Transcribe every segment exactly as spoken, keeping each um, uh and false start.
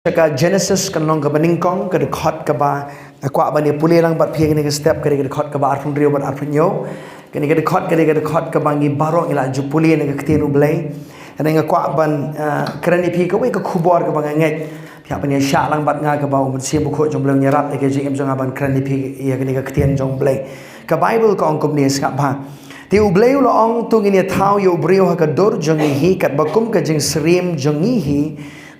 Ka Genesis ka lynnong kaba nyngkong, ka dkhot kaba, nga kwah ban ïa pule lang bad phi ha kane ka step, ka dei ka dkhot kaba arphew hynriew bad arphew hynñiew. Kane ka dkhot, ka dei ka dkhot kaba ngi baroh ngi la ju pule na ka ktien U Blei. Hynrei nga kwah ban, ah, kren ïa phi kawei ka khubor kaba nga ngeit phi hap ban ïa shah lang bad nga, kaba U Mynsiem Bakhuid jong U Blei un ïarap ïa ka jingim jong nga ban kren ïa phi ïa kane ka ktien jong U Blei. Ka Baibl ka ong kumne, sngap bha. Te U Blei u la ong, to ngin ïa thaw ïa u briew ha ka dur jong ngi hi, katba kum ka jingsyriem jong ngi hi,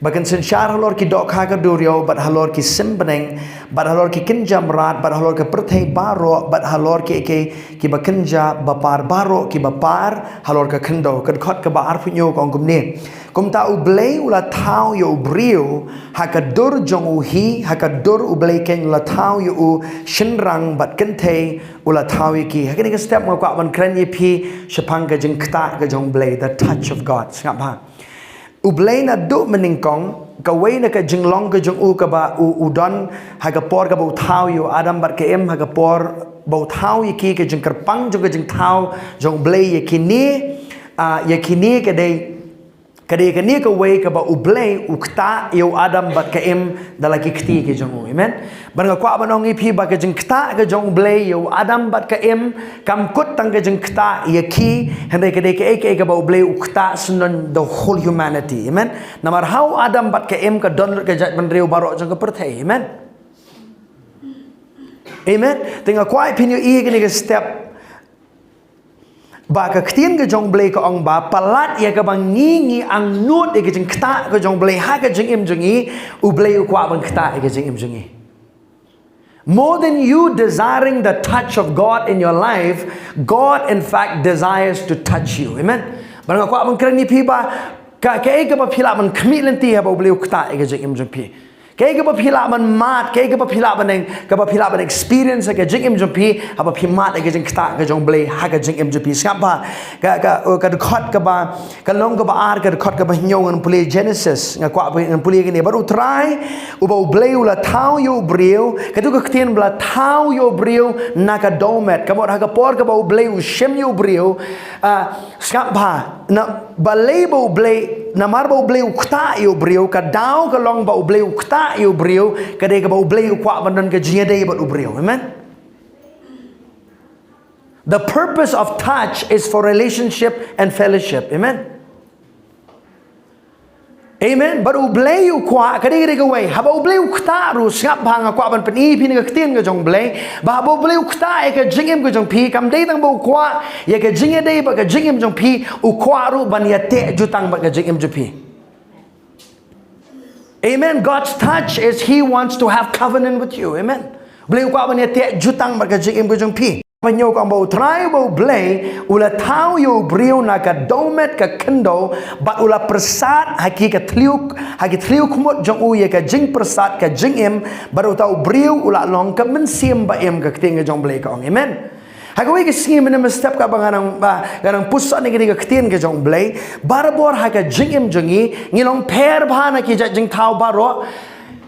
ba kin synshar halor ki dohkha ka duriaw, bad halor ki sim bneng, bad halor ki kynja mrad, bad halor ka pyrthei baroh, bad halor kiei kiei kiba kynja bapar baroh kiba par halor ka khyndew. Ka dkhot kaba arphew hynñiew ka ong kumne. Kumta U Blei u la thaw ïa u briew ha ka dur jong u hi, ha ka dur U Blei keiñ u la thaw ïa u, shynrang bad kynthei u la thaw ïa ki. Ha kane ka step nga kwah ban kren ïa phi shaphang ka jingktah ka jong U Blei, the touch of God. Sngap bha. U Blei naduh mynnyngkong, kawei na ka jinglong ka jong u kaba u, u don ha ka por kaba u thaw ïa u Adam bad ka Im, ha ka por ba u thaw ïa ki, ka jingkyrpang jong ka jingthaw jong U Blei ïa kine, ah, ïa kine ka dei, ka dei kane kawei kaba U Blei u ktah ïa u Adam bad ka Im da la ki kti ki jong u. Amen. Bad nga kwah ban ong ïa phi ba ka jingktah ka jong U Blei ïa u Adam bad ka Im kam kut tang ka jingktah ïa ki, hynrei ka dei kaei kaei kaba U Blei u ktah syndon the whole humanity. Amen. Namar ha u Adam bad ka Im ka don lut ka jaitbynriew baroh jong ka pyrthei. Amen. Amen. Te nga kwah phin ïohi kane ka step. Ba ka ktien ka jong U Blei ka ong ba palat ïa kaba ngi ngi angnud ïa ka jingktah ka jong U Blei ha ka jingim jong ngi, U Blei u kwah ban ktah ïa ka jingim jong ngi. More than you desiring the touch of God in your life, God in fact desires to touch you. Amen. Bad nga kwah ban kren ïa phi ba ka, kaei kaba phi lah ban khmih lynti haba U Blei u ktah ïa ka jingim jong phi. Kaei kaba phi lah ban mad, kaei kaba phi lah ban eng, kaba phi lah ban experience ha ka jingim jong phi, haba phi mad ïa ka jingktah ka jong U Blei ha ka jingim jong phi. Sngap bha, ka, ka, ka dkhot kaba, ka lynnong kaba ar, ka dkhot kaba hynñiew ngan pule Genesis, nga kwah phi ngan pule kane. Bad U Trai, uba U Blei u la thaw ïa u briew, kato ka ktien ba la thaw ïa u briew na ka dewmet, ka mut ha ka por kaba U Blei u shim ïa u briew, ah, sngap bha, na, balei ba U Blei, namar ba U Blei u ktah ïa u briew, ka daw ka long ba U Blei u ktah ïa u briew, ka dei kaba U Blei u kwah ban don ka jingïadei bad u briew. Amen. The purpose of touch is for relationship and fellowship. Amen. Amen. Bad U Blei u kwah, ka dei, ka dei kawei. Haba U Blei u ktah ruh, sngap bha, nga kwah ban pyni ïa phi na ka ktien ka jong U Blei. Ba haba U Blei u ktah ïa ka jingim ka jong phi, kam dei tang ba u kwah ïa ka jingïadei bad ka jingim jong phi, u kwah ruh ban ïateh jutang bad ka jingim jong phi. Amen. God's touch is He wants to have covenant with you. Amen. U Blei u kwah ban ïateh jutang bad ka jingim ka jong phi. Ba hynñiew ka ong ba U Trai uba U Blei u la thaw ïa u briew na ka dewmet ka khyndew, bad u la pyrsad ha ki ka thliew, ha ki thliew khmut jong u ïa ka jingpyrsad ka jingim, bad uta u briew u la long ka mynsiem ba im, ka ktien ka jong U Blei ka ong. Amen. Ha kawei ka sngi mynne mynstep kaba nga nang, ba nga nang puson ïa kane ka ktien ka jong U Blei, barabor ha ka jingim jong ngi, ngi long pher bha na ki jait jingthaw baroh.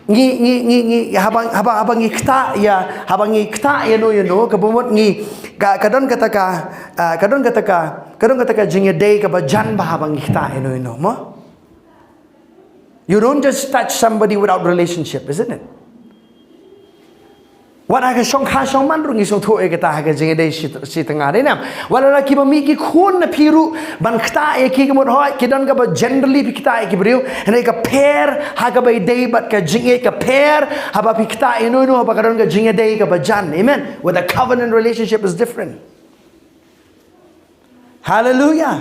Ngi, ngi, ngi, ngi, haba, haba, haba ngi ktah ïa, haba ngi ktah ïano ïano, kaba mut ngi, ka, ka don kata ka, ah, ka don kata ka, ka don kata ka jingïadei kaba jan bha haba ngi ktah ïano ïano, mo? You don't just touch somebody without relationship, isn't it? Wat ha ka shongkha shongman ruh ngi sngewthuh ïa kata ha ka jingïadei shi, shi tnga, dei ne em? Wat la ki ba mih ki khun na phi ruh ban ktah ïa ki, ka mut hooid ki don kaba generally phi ktah ïa ki briew, hynrei ka pher ha kaba ïadei bad ka jingïeit, ka pher haba phi ktah ïano ïano, haba ka don ka jingïadei kaba jan. Amen. With a covenant relationship is different. Hallelujah.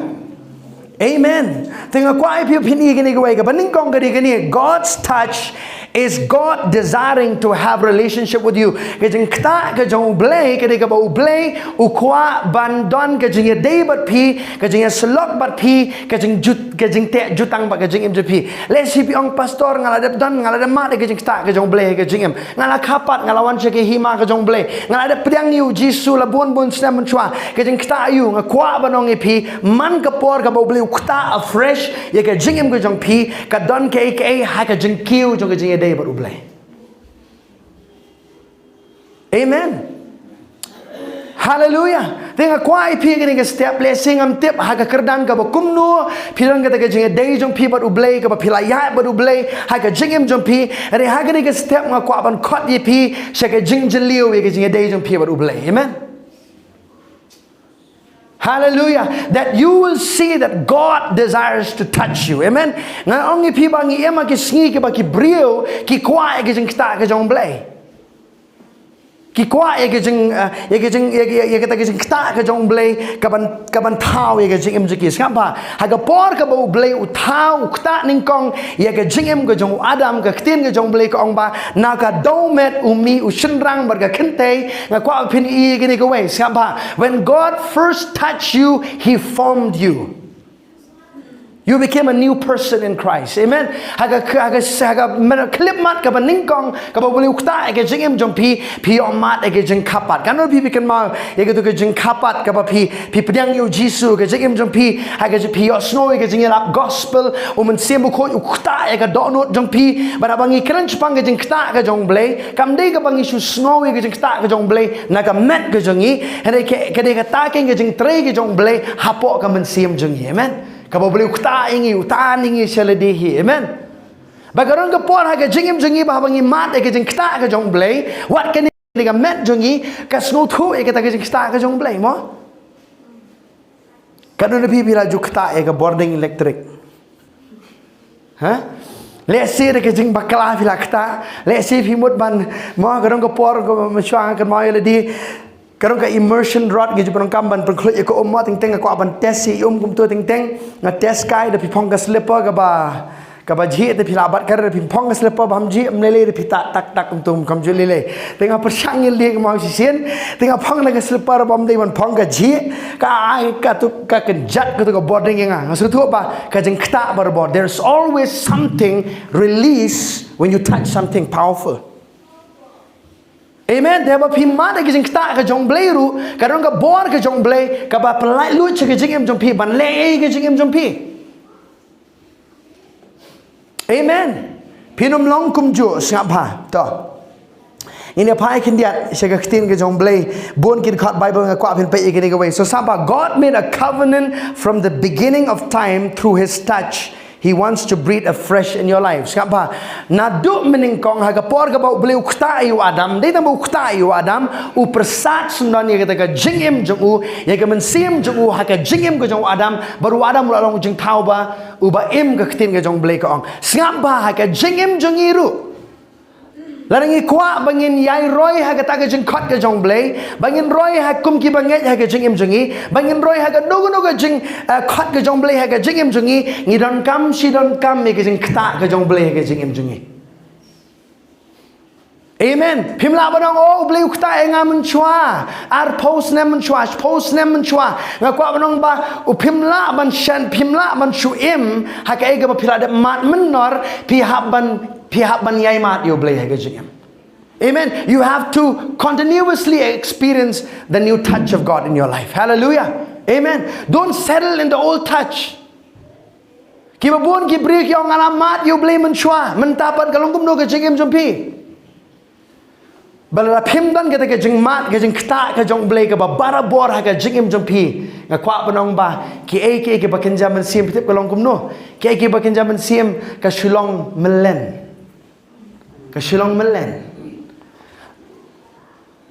Amen. Te nga kwah ïa phi phin ïohi kane kawei, kaba nyngkong ka dei kane, God's touch is God desiring to have relationship with you. Ka jingktah ka jong U Blei ka dei kaba U Blei u kwah ban don ka jingïadei bad phi, ka jingïasyllok bad phi, ka jingjut, ka jingteh jutang bad ka jingim jong phi. Lehse phi ong, Pastor, nga la dep don, nga la dep mad ïa ka jingktah ka jong U Blei ha ka jingim. Nga la kha pat, nga la wan sha ka hima ka jong U Blei. Nga la dep pdiang ïa U Jisu la bun bun snem mynshuwa. Ka jingktah aïu? Nga kwah ban ong ïa phi, man ka por kaba U Blei u ktah afresh ïa ka jingim ka jong phi, ka don kaei kaei ha ka jingkiew jong ka jingïadei bad U Blei. Amen. Hallelujah. Te nga kwah ïa phi kane ka step, lehse ngam tip ha ka kyrdan kaba kumno phi don kata ka jingïadei jong phi bad U Blei, kaba phi la ïaid bad U Blei ha ka jingim jong phi. Hynrei ha kane ka step nga kwah ban khot ïa phi sha ka jingjylliew ïa ka jingïadei jong phi bad U Blei. Amen. Hallelujah. That you will see that God desires to touch you. Amen. Nga ong ïa phi ba ngi im ha ki sngi kiba ki briew ki kwah ïa ka jingktah ka jong U Blei. Ki kwah ïa ka jing, eh, ïa ka jing, ïa, ïa, ïa kata ka jingktah ka jong U Blei kaban, kaban thaw ïa ka jingim jong ki. Sngap bha, ha ka por kaba U Blei u thaw, u ktah nyngkong ïa ka jingim ka jong u Adam, ka ktien ka jong U Blei ka ong ba na ka dewmet u mih u shynrang bad ka kynthei. Nga kwah phin ïohi ïa kane kawei. Sngap bha, when God first touched you, He formed you. You became a new person in Christ. Amen. Ha ka, ha ka, ha ka men-, khyllipmat kaba nyngkong kaba U Blei u ktah ïa ka jingim jong phi, phi ïohmad ïa ka jingkhapat. Katno phi, phi kynmaw ïa kata ka jingkhapat kaba phi, phi pdiang ïa U Jisu ha ka jingim jong phi, ha ka jing, phi ïohsngew ïa ka jingïalap gospel, U Mynsiem Bakhuid u ktah ïa ka dohnud jong phi. Bad haba ngi kren shaphang ka jingktah ka jong U Blei, kam dei kaba ngi shu sngew ïa ka jingktah ka jong U Blei na ka met ka jong ngi, hynrei ka, ka dei kata ka jingtrei ka jong U Blei hapoh ka mynsiem jong ngi. Amen. Kaba U Blei u ktah ïa ngi, u tan ïa ngi sha lade hi. Amen. Bad ka don ka por ha ka jingim jong ngi ba haba ngi mad ïa ka jingktah ka jong U Blei, wat kane ka met jong ngi ka sngewthuh ïa kata ka jingktah ka jong U Blei mo. Katno na phi phi la ju ktah ïa ka bording elektrik? Ha? Lehse da ka jingbakla phi la ktah, lehse phi mut ban, mo, ka don ka por, ka mynshuwa nga kynmaw ïa lade, ka don ka immersion rod, ka ju pyndonkam ban pynkhluit ïa ka um mo, teng teng nga kwah ban test ïa i um kumto, teng teng nga test kai, da phi phong ka slipper kaba, kaba jhieh, da phi lah bat ka ri, da phi phong ka slipper bym jhieh, ym lei lei, da phi tah tak tak kumto, kam ju lei lei. Te nga pyrshang ïa lade ka mo shisien, te nga phong da ka slipper bym dei ban phong ka jhieh, ka ai katu ka kynjat katu ka bording ïa nga. Nga sngewthuh ba ka jingktah barabor. There's always something release when you touch something powerful. Amen. Te haba phi mad ïa ka jingktah ka jong U Blei ruh, ka don ka bor ka jong U Blei kaba pynlait luid sha ka jingim jong phi, ban leh ei ka jingim jong phi. Amen. Phin ym long kumjuh, sngap bha. To. Ngin ïa phai khyndiat sha ka ktien ka jong U Blei. Bun ki dkhot Bible nga kwah phin peit ïa kane kawei. So sngap bha, God made a covenant from the beginning of time through His touch. He wants to breathe afresh in your life. Sngap bha. Naduh mynnyngkong ha ka por kaba U Blei u ktah ïa u Adam, dei tang ba u ktah ïa u Adam, u pyrsad syndon ïa kata ka jingim jong u, ïa ka mynsiem jong u ha ka jingim ka jong u Adam, bad u Adam u la long u jingthaw ba uba im, ka ktien ka jong U Blei ka ong. Sngap bha, ha ka jingim jong ngi ruh, lada ngi kwah ba ngin ïai roi ha kata ka jingkhot ka jong U Blei, ba ngin roi ha kum ki bangeit ha ka jingim jong ngi, ba ngin roi ha kano kano ka jing, eh, khot ka jong U Blei ha ka jingim jong ngi, ngi donkam shi donkam ïa ka jingktah ka jong U Blei ha ka jingim jong ngi. Amen. Phim lah ban ong, "Oh, U Blei u ktah ïa nga mynshuwa arphew snem mynshuwa, shiphew snem mynshuwa." Nga kwah ban ong ba, u phim lah ban shen, phim lah ban shu im ha kaei kaba phi la dep mad mynnor, phi hap ban, phi hap ban ïai mad ïa U Blei ha ka jingim. Amen. You have to continuously experience the new touch of God in your life. Hallelujah. Amen. Don't settle in the old touch. Kiba bun ki briew ki ong, "Nga la mad ïa U Blei mynshuwa, mynta pat ka long kumno ka jingim jong phi?" Ba lada phim don kata ka jingmad, ka jingktah ka jong U Blei kaba barabor ha ka jingim jong phi, nga kwah ban ong ba kiei kiei kiba kynja mynsiem, phi tip ka long kumno? Kiei kiei kiba kynja mynsiem ka shu long mlien. Ka shu long mlien.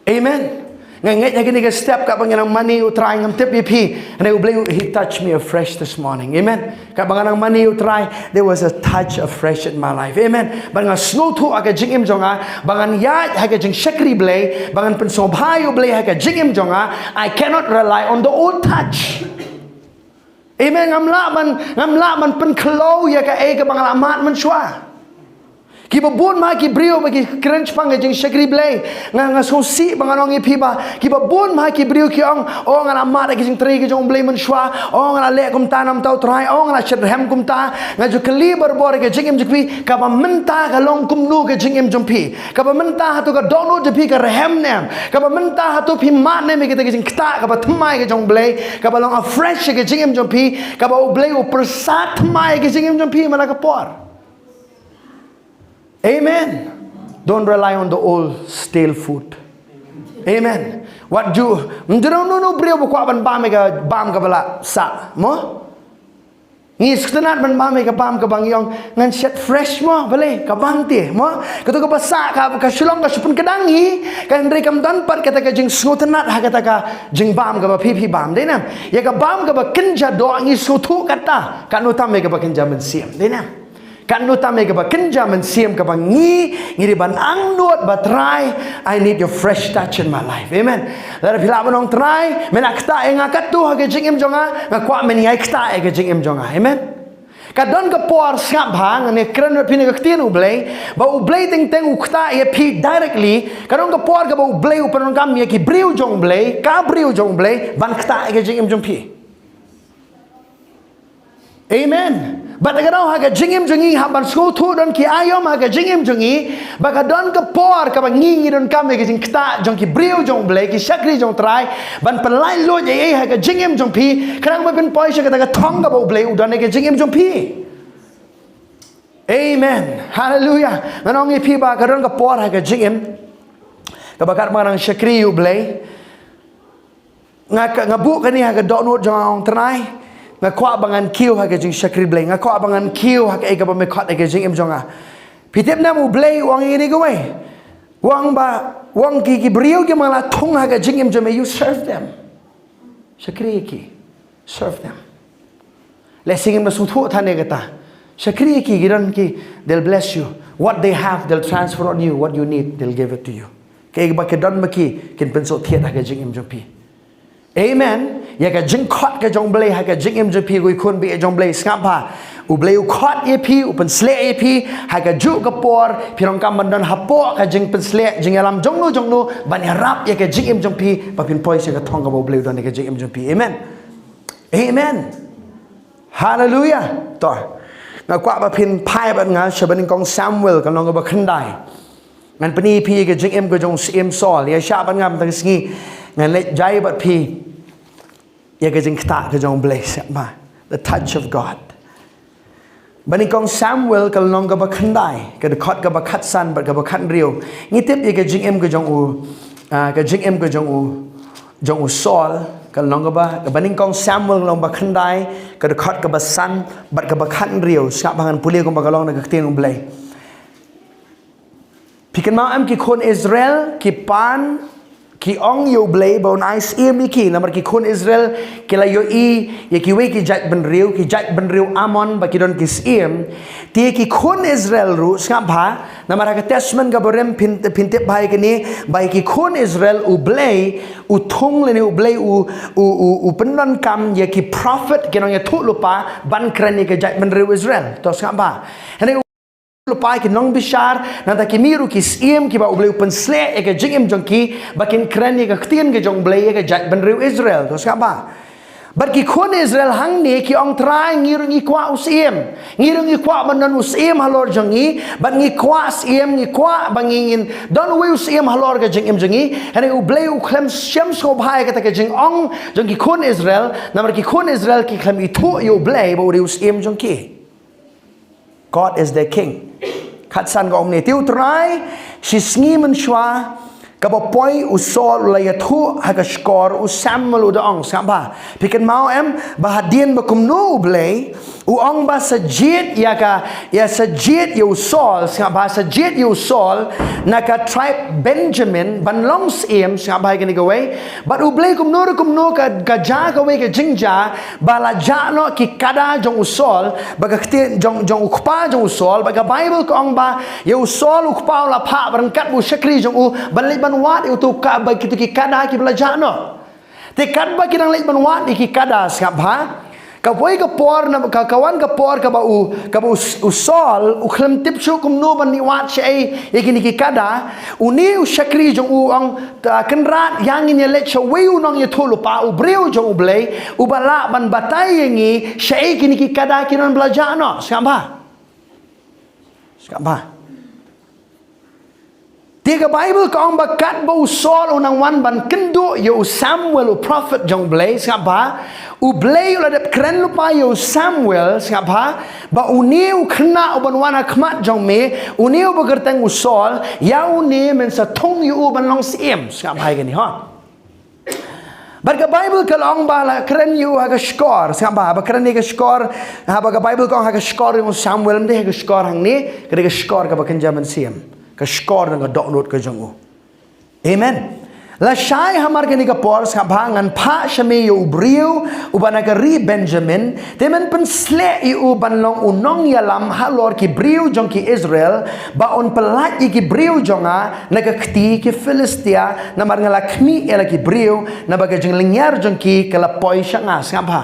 Amen. Nga ngeit ha kane ka step, katba ngan nang mane ïa U Trai, ngam tip ïa phi, hynrei U Blei, He touched me afresh this morning. Amen. Katba ngan nang mane ïa U Trai, there was a touch afresh in my life. Amen. Bad nga sngewthuh ha ka jingim jong nga ba ngan ïaid ha ka jingshakri Blei, ba ngan pynsngewbha ïa U Blei ha ka jingim jong nga. I cannot rely on the old touch. Amen. Ngam lah ban, ngam lah ban pynkhlow ïa kaei kaba nga la mad mynshuwa. Kiba bun ma ki briew ba ki kren shaphang ka jingshakri Blei. Nga, nga sngewsih ba ngan ong ïa phi ba kiba bun ma ki briew ki ong, "Oh, nga la mad ïa ka jingtrei ka jong U Blei mynshuwa. Oh, nga la leh kumta na ka bynta U Trai. Oh, nga la shyrhem kumta." Nga ju kylli barabor ïa ka jingim jong phi, kaba mynta ka long kumno ka jingim jong phi? Kaba mynta hato ka dohnud jong phi ka rhem ne em? Kaba mynta hato phi mad ne em ïa kata ka jingktah kaba thymmai ka jong U Blei, kaba long afresh ïa ka jingim jong phi, kaba U Blei u pyrsad thymmai ïa ka jingim jong phi man la ka por? Amen. Don't rely on the old stale food. Amen. Wat ju, ym ju nang uno uno u briew ba kwah ban bam ïa ka bam kaba la sah, mo? Ngi sngewtynnat ban bam ïa ka bam kaba ngi ong ngan shet fresh mo, balei, ka bam te, mo? Kato kaba sah ka, ka shu long ka shu pynkdang hi, ka hynrei kam don pat kata ka jingsngewtynnat ha kata ka jingbam kaba phi phi bam, dei ne? Ïa ka bam kaba kynja doh ngi sngewthuh kata, katno tam ïa kaba kynja mynsiem, dei ne? Katno tam ïa kaba kynja mynsiem kaba ngi, ngi dei ban angnud ba Trai, I need your fresh touch in my life. Amen. Lada phi lah ban ong Trai, men ïa ktah ïa nga katto ha ka jingim jong nga, nga kwah men ïa ktah ïa ka jingim jong nga. Amen. Ka don ka por sngap bha, ngan ïa kren bad phi na ka ktien U Blei, ba U Blei teng teng u ktah ïa phi directly, ka don ka por kaba U Blei u pyndonkam ïa ki briew jong U Blei, ka briew jong U Blei, ban ktah ïa ka jingim jong phi. Amen. Bad ka daw ha ka jingim jong ngi hap ban sngewthuh don ki aïom ha ka jingim jong ngi, ba ka don ka por kaba ngi ngi donkam ïa ka jingktah jong ki briew jong U Blei, ki shakri jong Trai, ban pynlait luid ei ei ha ka jingim jong phi, khnang ba phin poi sha kata ka thong kaba U Blei u don ïa ka jingim jong phi. Amen. Hallelujah. Ngan ong ïa phi ba ka don ka por ha ka jingim kaba katba nga dang shakri ïa U Blei, nga ka, nga buh kane ha ka dohnud jong nga, ong Trai, nga kwah ba ngan kiew ha ka jingshakri Blei, nga kwah ba ngan kiew ha kaei kaba me khot ha ka jingim jong nga. Phi tip ne em U Blei u ong ïa kane kawei? U ong ba, u ong ki, ki briew kiba nga la thung ha ka jingim jong me, you serve them. Shakri ïa ki. Serve them. Lehse ngim da sngewthuh than ïa kata. Shakri ïa ki, ki don ki, they'll bless you. What they have, they'll transfer on you. What you need, they'll give it to you. Kaei ba ki don ma ki, kin pynsngewthuh ha ka jingim jong phi. Amen. Ïa ka jingkhot ka jong U Blei ha ka jingim jong phi, ko khun baieit jong U Blei, sngap bha. U Blei u khot ïa phi, u pynsleh ïa phi, ha kajuh ka por phi donkam ban don hapoh ka jingpynsleh jingïalam jong no jong no, ban ïarap ïa ka jingim jong phi, ba phin poi sha ka thong kaba U Blei u don ïa ka jingim jong phi. Amen. Amen. Hallelujah. To. Nga kwah ba phin phai bad nga sha ba nyngkong Samuel ka lynnong kaba khyndai. Ngan pyni ïa phi ïa ka jingim ka jong u Syiem Saul. Ïa shah bad nga mynta ka sngi. Ngan leit jai bad phi ïa ka jingktah ka jong U Blei, sngap bha. The touch of God. Ba nyngkong Samuel ka lynnong kaba khyndai, ka dkhot kaba khatsan bad kaba khathynriew. Ngi tip ïa ka jingim ka jong u, ah, ka jingim ka jong u, jong u Saul, ka lynnong kaba, kaba nyngkong Samuel ka lynnong ba khyndai, ka dkhot kaba san bad kaba khathynriew. Sngap bha, ngan pule kumba ka long na ka ktien U Blei. Phi kynmaw em, ki khun Israel ki pan, ki ong ïa U Blei ba un ai syiem ïa ki, namar ki khun Israel ki la ïohi ïa kiwei ki jaitbynriew, ki jaitbynriew Amon, ba ki don ki syiem. Te ki khun Israel ruh, sngap bha, namar ha ka Testament kaba rim phin, phin tip bha ïa kane, ba ïa ki khun Israel U Blei u thung lane U Blei u, u, u, u pyndonkam ïa ki prophet, ki nongïathuhlypa, ban kren ïa ka jaitbynriew Israel. To sngap bha. Hynrei lypa, ki nongbishar, nangta ki mih ruh ki syiem kiba U Blei u pynsleh ïa ka jingim jong ki, ba kin kren ïa ka ktien ka jong U Blei ïa ka jaitbynriew Israel. To sngap bha. Bad ki khun Israel hangne ki ong, Trai, ngi ruh ngi kwah u syiem. Ngi ruh ngi kwah ban don u syiem halor jong ngi, bad ngi kwah syiem, ngi kwah ba ngi ngin don uwei u syiem halor ka jingim jong ngi. Hynrei U Blei u khlem sngewbha ïa kata ka jingong jong ki khun Israel, namar ki khun Israel ki khlem ithuh ïa U Blei ba u dei u syiem jong ki. God is their king. Khatsan ka ong kumne, te U Trai, shisngi mynshuwa, kaba poi u Saul u la ïathuh ha ka shkor u Samuel u da ong, sngap bha. Phi kynmaw em, ba hadien ba kumno U Blei u ong ba sa jied ïa ka, ïa sa jied ïa u Saul, sngap bha, sa jied ïa u Saul na ka tribe Benjamin ban long syiem, sngap bha ïa kane kawei. Bad U Blei kumno ruh kumno ka, ka jia kawei ka jingjia, ba la jah noh ki kada jong u Saul, ba ka ktien jong, jong u kpa jong u Saul, ba ka Baibl ka ong ba ïa u Saul u kpa u la phah ryngkat bad u shakri jong u ban leit ban wad ïa uto ka, ba kito ki kada kiba la jah noh. Te katba ki dang leit ban wad ïa ki kada, sngap bha, kawei ka por na ka, ka wan ka por kaba u, kaba u, u Saul u khlem tip shuh kumno ban leit wad shaei ïa kine ki kada. Une u shakri jong u u ong, Kynrad, ïa ngin ïa leit sha uwei u nongïathuhlypa, u briew jong U Blei, uba lah ban batai ïa ngi shaei kine ki kada ki don ba la jah noh. Sngap bha. Sngap bha. Te ka Baibl ka ong ba katba u Saul u nang wan ban kynduh ïa u Samuel u prophet jong U Blei, sngap bha, U Blei u la dep kren lypa ïa u Samuel, sngap bha, ba une u khynnah uban wan ha khmat jong me, une uba kyrteng u Saul, ïa une men sa thung ïa u ban long syiem, sngap bha ïa kane, ha. Bad ka Bible ka la ong ba la kren ïa u ha ka shkor. Sngap bha, ba kren ïa ka shkor, haba ka Bible ka ong ha ka shkor jong u Samuel, ym dei ha ka shkor hangne, ka dei ka shkor kaba kynja mynsiem. Ka shkor jong ka dohnud ka jong u. Amen. Lashai hamar kane ka por, sngap bha, ngan phah sha me ïa u briew uba na ka ri Benjamin, te men pynsleh ïa u ban long u nongïalam halor ki briew jong ki Israel, ba un pyllait ïa ki briew jong nga na ka kti ki Philistia, namar nga la khmih ïa la ki briew, naba ka jinglyngngiar jong ki ka la poi sha nga. Sngap bha.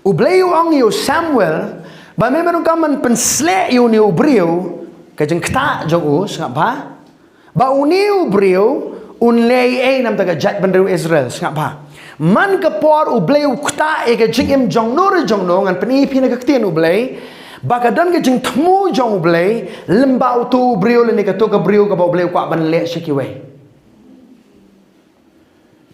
U Blei u ong ïa u Samuel ba me, me ruh kam, men pynsleh ïa une u briew, ka jingktah jong u, sngap bha, ba une u briew un leh ei ei namar ka jaitbynriew Israel. Sngap bha. Man ka por U Blei u ktah ïa ka jingim jong no re jong no, ngan pyni ïa phi na ka ktien U Blei, ba ka don ka jingthmu jong U Blei lymba uto u briew lane kato ka briew kaba U Blei u kwah ban leh sha kiwei.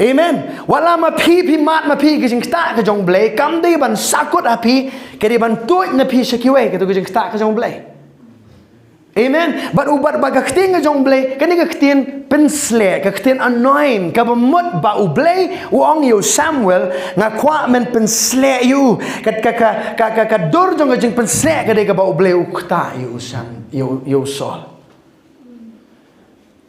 Amen. Wat la ma phi, phi mad ma phi, ka jingktah ka jong U Blei kam dei ban sahkut ha phi, ka dei ban tuid na phi sha kiwei, kato ka jingktah ka jong U Blei. Amen. Bad u, bad ba ka ktien ka jong U Blei, kane ka ktien pynsleh, ka ktien anoint, kaba mut ba U Blei u ong ïa u Samuel, nga kwah men pynsleh ïa u. Ka, ka, ka, ka, ka, ka dur jong ka jingpynsleh ka dei kaba U Blei u ktah ïa u Sam, ïa u, ïa u Saul.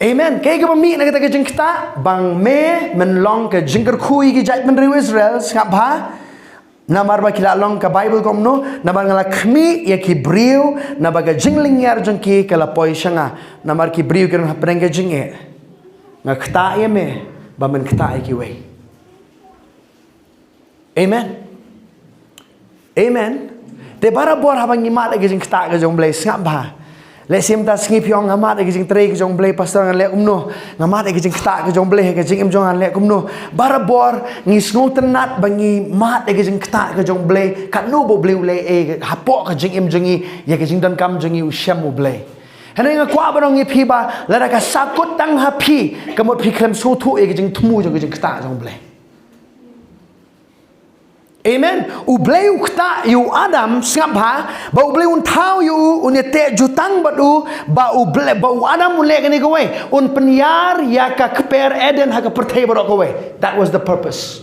Amen. Kaei kaba mih na kata ka jingktah? Ba me men long ka jingkyrkhu ïa ki jaitbynriew Israel, sngap bha. Namar ba ki la long, ka Bible ka ong kumno, namar nga la khmih ïa ki briew, naba ka jinglyngngiar jong ki ka la poi sha nga. Namar ki briew ki don hapdeng ka jingeh. Nga ktah ïa me ba men ktah ïa kiwei. Amen. Amen. Te barabor haba ngi mad ïa ka jingktah ka jong U Blei, sngap bha. Lehse mynta sngi phi ong, nga mad ïa ka jingtrei ka jong U Blei, pastor, ngan leh kumno? Nga mad ïa ka jingktah ka jong U Blei ha ka jingim jong nga, ngan leh kumno? Barabor ngi sngewtynnat ba ngi mad ïa ka jingktah ka jong U Blei, katno ba U Blei u leh ei ei hapoh ka jingim jong ngi, ïa ka jingdonkam jong ngi u shem U Blei. Hynrei nga kwah ban ong ïa phi ba lada ka sahkut tang ha phi, ka mut phi khlem sngewthuh ïa ka jingthmu jong ka jingktah jong U Blei. Amen. U Blei u ktah ïa u Adam, sngap bha, ba U Blei un thaw ïa u, un ïateh jutang bad u, ba U Blei, ba u Adam un leh kane kawei, un pynïar ïa ka kper Eden ha ka pyrthei baroh kawei. That was the purpose.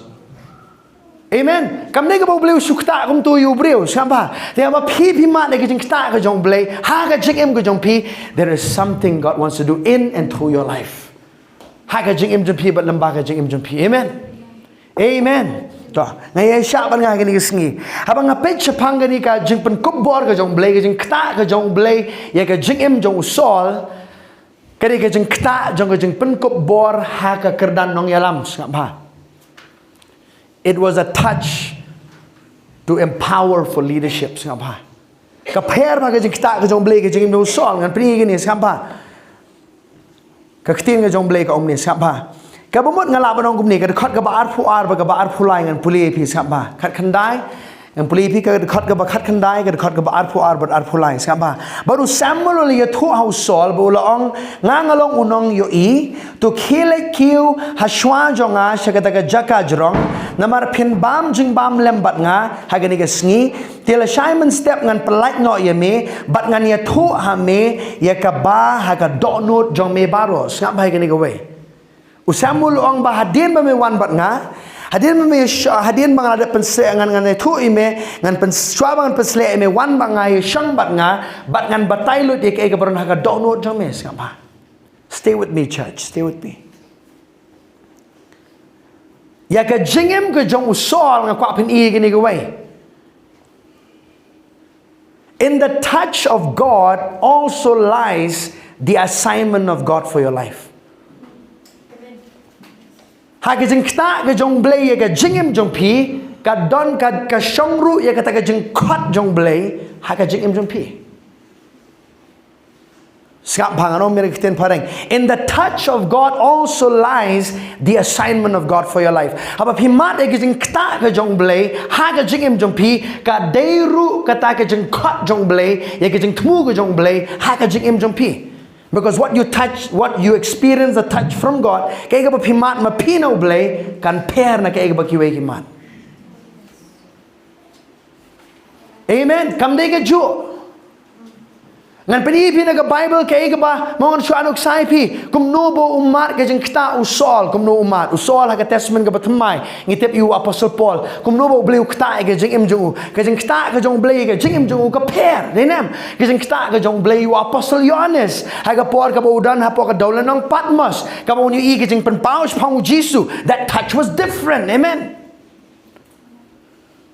Amen. Kam dei kaba U Blei u shu ktah kumto ïa u briew, sngap bha. Te haba phi, phi mad ïa ka jingktah ka jong U Blei ha ka jingim ka jong phi, there is something God wants to do in and through your life. Ha ka jingim jong phi bad lem bad ka jingim jong phi. Amen. Amen. To, nga ïa shah bad nga ha kane ka sngi. Haba nga peit shaphang kane ka jingpynkup bor ka jong U Blei, ka jingktah ka jong U Blei ïa ka jingim jong u Saul, ka dei ka jingktah jong ka jingpynkup bor ha ka kyrdan nongïalam, sngap bha. It was a touch to empower for leadership, sngap bha. Ka pher bha ka jingktah ka jong U Blei ha ka jingim jong u Saul, ngan pyni ïa kane, sngap bha. Ka ktien ka jong U Blei ka ong kumne, sngap bha. Kaba mut nga lah ban ong kumne, ka dkhot kaba arphew ar bad kaba arphew lai, ngan pule ïa phi, sngap bha. Khatkhyndai, ngan pule ïa phi, ka dkhot kaba khatkhyndai, ka dkhot kaba arphew ar bad arphew lai, sngap bha. Bad u Samuel u la ïathuh ha u Saul bad u la ong, nga, nga long u nongïohi, to khie leit kiew ha shuwa jong nga sha kata ka jaka jrong, namar phin bam jingbam lem bad nga ha kane ka sngi, te lashai mynstep ngan pyllait noh ïa me, bad ngan ïathuh ha me ïa kaba ha ka dohnud jong me baroh. Sngap bha ïa kane kawei. U Samuel u ong ba hadien ba me wan bad nga, hadien ba me sh-, hadien ba nga la dep pynsleh, ngan, ngan ïathuh ïa me, ngan pyns-, shuwa ba ngan pynsleh ïa me, wan bad nga, ïashong bad nga, bad ngan batai lut ïa kaei kaba don ha ka dohnud jong me. Sngap bha. Stay with me, church. Stay with me. Ïa ka jingim ka jong u Saul nga kwah pyni ïa kane kawei. In the touch of God also lies the assignment of God for your life. Ha ka jingktah ka jong U Blei ïa ka jingim jong phi, ka don ka, ka shong ruh ïa kata ka jingkhot jong U Blei ha ka jingim jong phi. Sngap bha, ngan ong ïa ka ktien phareng. In the touch of God also lies the assignment of God for your life. Haba phi mad ïa ka jingktah ka jong U Blei ha ka jingim jong phi, ka dei ruh kata ka jingkhot jong U Blei, ïa ka jingthmu ka jong U Blei ha ka jingim jong phi. Because what you touch, what you experience the touch from God, kaei kaba phi mad ma phi na U Blei, kan pher na kaei kaba kiwei ki mad. Amen. Kam dei kajuh. Ngan pyni ïa phi na ka Bible kaei kaba, mo, ngan shu ai nuksa ïa phi. Kumno ba u mad ka jingktah u Saul, kumno u mad. U Saul ha ka Testament kaba thymmai, ngi tip ïa u Apostle Paul. Kumno ba U Blei u ktah ïa ka jingim jong u. Ka jingktah ka jong U Blei ïa ka jingim jong u ka pher. Dei ne em? Ka jingktah ka jong U Blei ïa u Apostle Ïoannis, ha ka por kaba u don hapoh ka dewlynnong Patmos, kaba un ïohi ïa ka jingpynpaw shaphang U Jisu. That touch was different. Amen.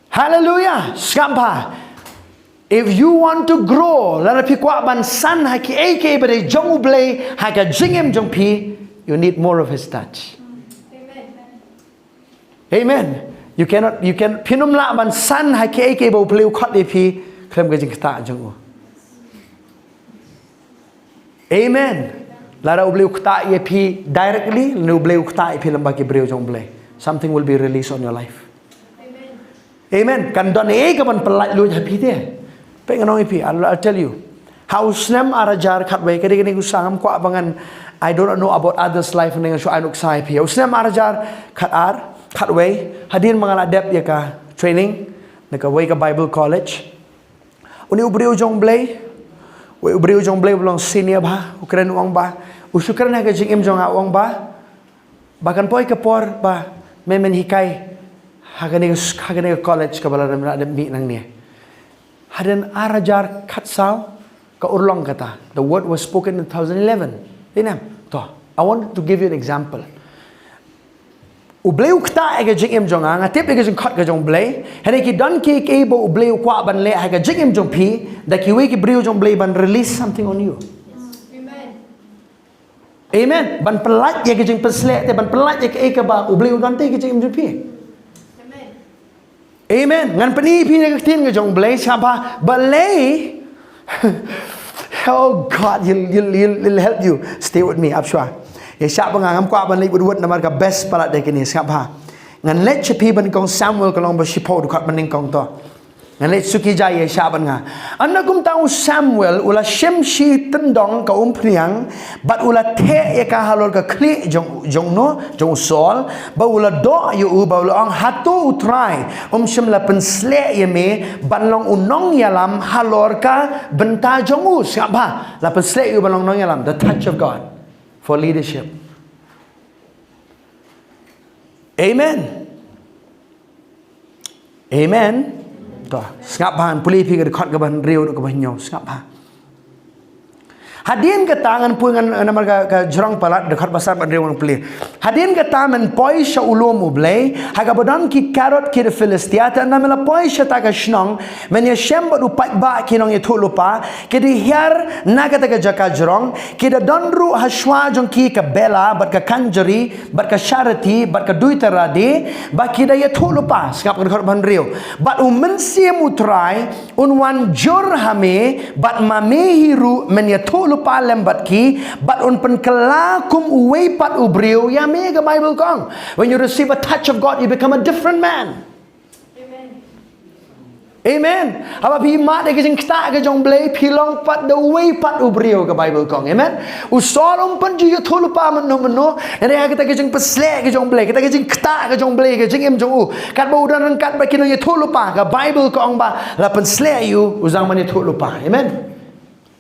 Hallelujah. Sngap bha. If you want to grow, lada phi kwah ban san ha kiei kiei ba dei jong U Blei ha ka jingim jong phi, you need more of His touch. Amen. You cannot, you can, phin ym lah ban san ha kiei kiei ba U Blei u khot ïa phi khlem ka jingktah jong u. Amen. Lada U Blei u ktah ïa phi directly, lane U Blei u ktah ïa phi lyngba ki briew jong U Blei, something will be released on your life. Amen. Kan don ei ka ban pyllait luid ha phi te. Peit, ngan ong ïa phi, I'll, I'll tell you. Ha u snem ar hajar khatwei, ka dei kane ka snem, ngam kwah ba ngan, I don't know about others' life, ngan shu ai nuksa ïa phi. Ha u snem ar hajar khatar, khatwei, hadien ba nga la dep ïa ka training na kawei ka Bible College, une u briew jong U Blei, wei u briew jong U Blei u long senior bha, u kren, u ong ba, u shu kren ha ka jingim jong nga, u ong ba, ba kan poi ka por ba me men hikai ha kane, ha kane ka college kaba la dep, la dep mih nangne. Hadien ar hajar khatsaw ka urlong kata. The word was spoken in two thousand eleven. Dei ne em? To, I want to give you an example. U Blei u ktah ïa ka jingim jong nga, nga tip ïa ka jingkhot ka jong U Blei. Hynrei ki don kiei kiei ba U Blei u kwah ban leh ha ka jingim jong phi, da kiwei ki briew jong U Blei ban release something on you. Amen. Amen. Ban pyllait ïa ka jingpynshlur te, ban pyllait ïa kaei kaba U Blei u don te ha ka jingim jong phi. Amen. Amen. Ngan pyni ïa phi na ka ktien ka jong U Blei, sngap bha, balei. Oh God, he'll, he'll, he'll, he'll help you. Stay with me, ap shuwa. Ïa shah bha, nga ngam kwah ban leit wut wut namar ka best palat de kine, sngap bha. Ngan leit sha phi ba nyngkong Samuel ka lynnong ba shiphew, dkhot ba nyngkong to. Ngan leit suki jai, ïa shah bha nga. Ynda kumta u Samuel u la shim shi tyndong ka umphniang, bad u la theh ïa ka halor ka khlieh jong, jong no, jong u Saul, bad u la doh ïa u, bad u la ong, hato U Trai um shym la pynshlur ïa me ban long u nongïalam halor ka bynta jong u? Sngap bha, la pynshlur ïa u ban long nongïalam, the touch of God for leadership. Amen. Amen. To, sngap bha, ngan pule ïa phi ka dkhot kaba hynriew, kaba hynñiew, sngap bha. Hadien kata, ngan pule, ngan, namar ka, ka jrong palat, dkhot ba san bad hynriew ngan pule. Hadien kata men poi sha u lum U Blei, ha kaba don ki Kereth ki da Philistia, te ynda men la poi shata ka shnong, men ïashem bad u paidbah ki nongïathuhlypa, ki da hiar na kata ka jaka jrong, ki da don ruh ha shuwa jong ki ka bela, bad ka khanjari, bad ka shariti, bad ka duitara de, ba ki da ïathuhlypa, sngap ka dkhot ba hynriew. Bad U Mynsiem U Trai un wan jur ha me, bad ma me hi ruh men ïathuhlypa lem bad ki, bad un pynkylla kum uwei pat u briew ïa me, ka Bible ka ong. When you receive a touch of God, you become a different man. Amen. Haba phi mad ïa ka jingktah ka jong U Blei, phi long pat da uwei pat u briew, ka Bible ka ong. Amen. U Saul um pynjur ïathuhlypa mynno mynno, hynrei ha kata ka jingpynshlur ka jong U Blei, kata ka jingktah ka jong U Blei, ka jingim jong u, katba u don ryngkat bad ki nongïathuhlypa, ka Bible ka ong ba la pynshlur ïa u, u sdang ban ïathuhlypa. Amen.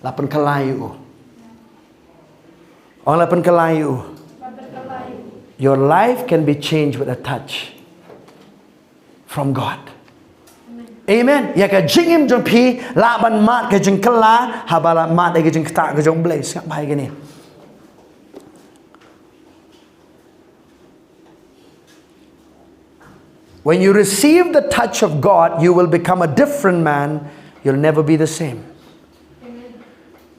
La pynkylla ïa u. Ong, la pynkylla ïa u. Your life can be changed with a touch from God. Amen. Ïa ka jingim jong phi lah ban mad ka jingkylla haba la mad ïa ka jingktah ka jong U Blei. Sngap bha ïa kane. When you receive the touch of God, you will become a different man. You'll never be the same.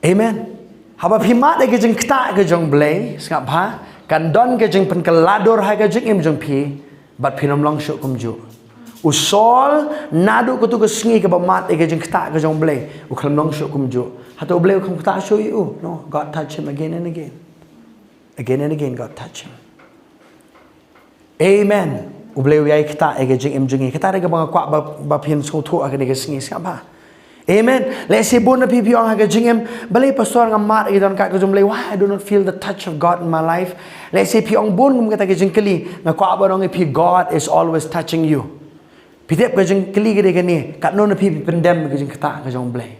Amen. Haba phi mad ïa ka jingktah ka jong U Blei, sngap bha, kan don ka jingpynkylla dur ha ka jingim jong phi, bad phin ym long shuh kumjuh. U Saul, naduh katto ka sngi kaba mad ïa ka jingktah ka jong U Blei, u khlem long shuh kumjuh. Hato U Blei u khlem ktah shuh ïa u? No, God touch him again and again. Again and again, God touch him. Amen. U Blei u ïai ktah ïa ka jingim jong ngi. Kata ruh kaba nga kwah ba, ba phin sngewthuh ha kane ka sngi, sngap bha. Amen. Lehse bun na phi phi ong ha ka jingim, balei pastor, nga mad ïa ka jingktah ka jong U Blei. Why I do not feel the touch of God in my life? Lehse phi ong bun kum kata ka jingkylli, nga kwah ban ong ïa phi, God is always touching you. Phi tip ka jingkylli ka dei kane, katno na phi phi pyndem ka jingktah ka jong U Blei.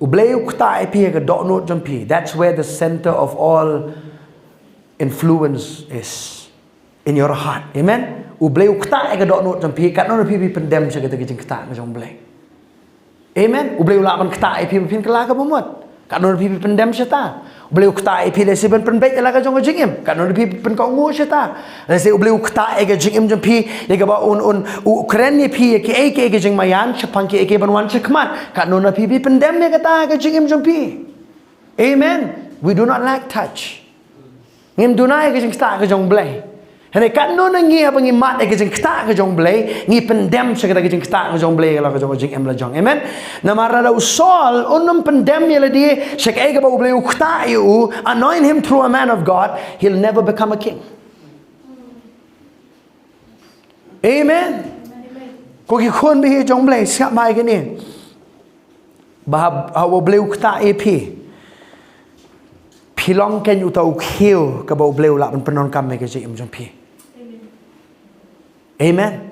U Blei u ktah ïa phi ha ka dohnud jong phi. That's where the center of all influence is. In your heart. Amen. U Blei u ktah ïa ka dohnud jong phi. Katno na phi phi pyndem sha kata ka jingktah ka jong u Blei. Amen. U Blei u lah ban ktah ïa phi ba phin kylla kaba mut. Katno na phi phi pyndem shata. U Blei u ktah ïa phi lehse ban pynbeit ïa la ka jong ka jingim. Katno na phi phi pynkohnguh shata. Lehse u Blei u ktah ïa ka jingim jong phi, ïa kaba un, un, u kren ïa phi ïa kiei kiei ki jingmaïan shaphang kiei kiei ban wan shakhmat. Katno na phi phi pyndem ïa kata ka jingim jong phi. Amen. We do not lack touch. Ngim duna ïa ka jingktah ka jong u Blei. Hynrei katno na ngi haba ngi mad ïa ka jingktah ka jong u Blei, ngi pyndem sha kata ka jingktah ka jong u Blei ïa la ka jong ka jingim la jong. Amen. Namar lada u Saul un ym pyndem ïa lade sha kaei kaba u Blei u ktah ïa u, anoint him through a man of God, he'll never become a king. Amen. Ko ki khun baieit jong u Blei, sngap bha ïa kane. Ba haba u Blei u ktah ïa phi, phi long kein uta u khiew kaba u Blei u lah ban pyndonkam ïa ka jingim jong phi. Amen.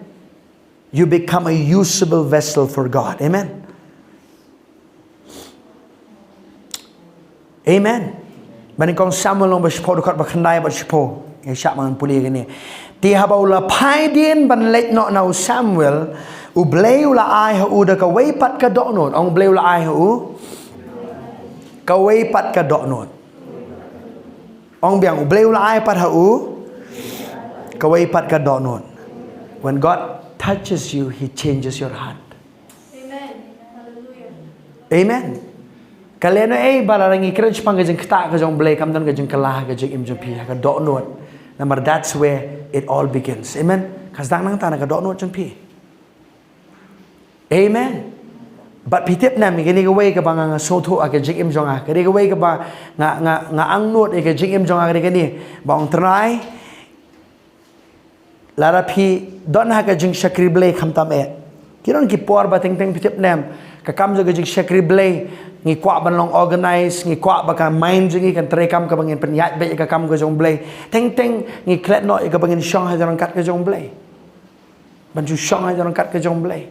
You become a usable vessel for God. Amen. Amen. Ba nyngkong Samuel lynnong ba shiphew dkhot ba khyndai bad shiphew. Ngi shah ban pule kane. Te haba u la phai dien ban leit noh na u Samuel, u Blei u la ai ha u da kawei pat ka dohnud. Ong u Blei u la ai ha u kawei pat ka dohnud. Ong biang, u Blei u la ai pat ha u kawei pat ka dohnud. When God touches you, he changes your heart. Amen. Hallelujah. Amen. Ka lehnohei ba lada ngi kren shaphang ka jingktah ka jong u Blei, kam don ka jingkylla ha ka jingim jong phi ha ka dohnud. Namar that's where it all begins. Amen. Ka sdang nangta na ka dohnud jong phi. Amen. Bad phi tip ne em, kane kawei kaba nga, nga sngewthuh ha ka jingim jong nga. Kane kawei kaba nga, nga, nga angnud ha ka jingim jong nga kane kane. Ba ong Trai, lada phi don ha ka jingshakri Blei khamtam eh. Ki don ki por ba teng teng phi tip ne em, ka kam jong ka jingshakri Blei, ngi kwah ban long organize, ngi kwah ba ka mind jong ngi kan treikam kaba ngin pynïaid beit ïa ka kam ka jong u Blei. Teng teng ngi klet noh ïa kaba ngin shong ha ka ryngkat ka jong u Blei. Ban shu shong ha ka ryngkat ka jong u Blei.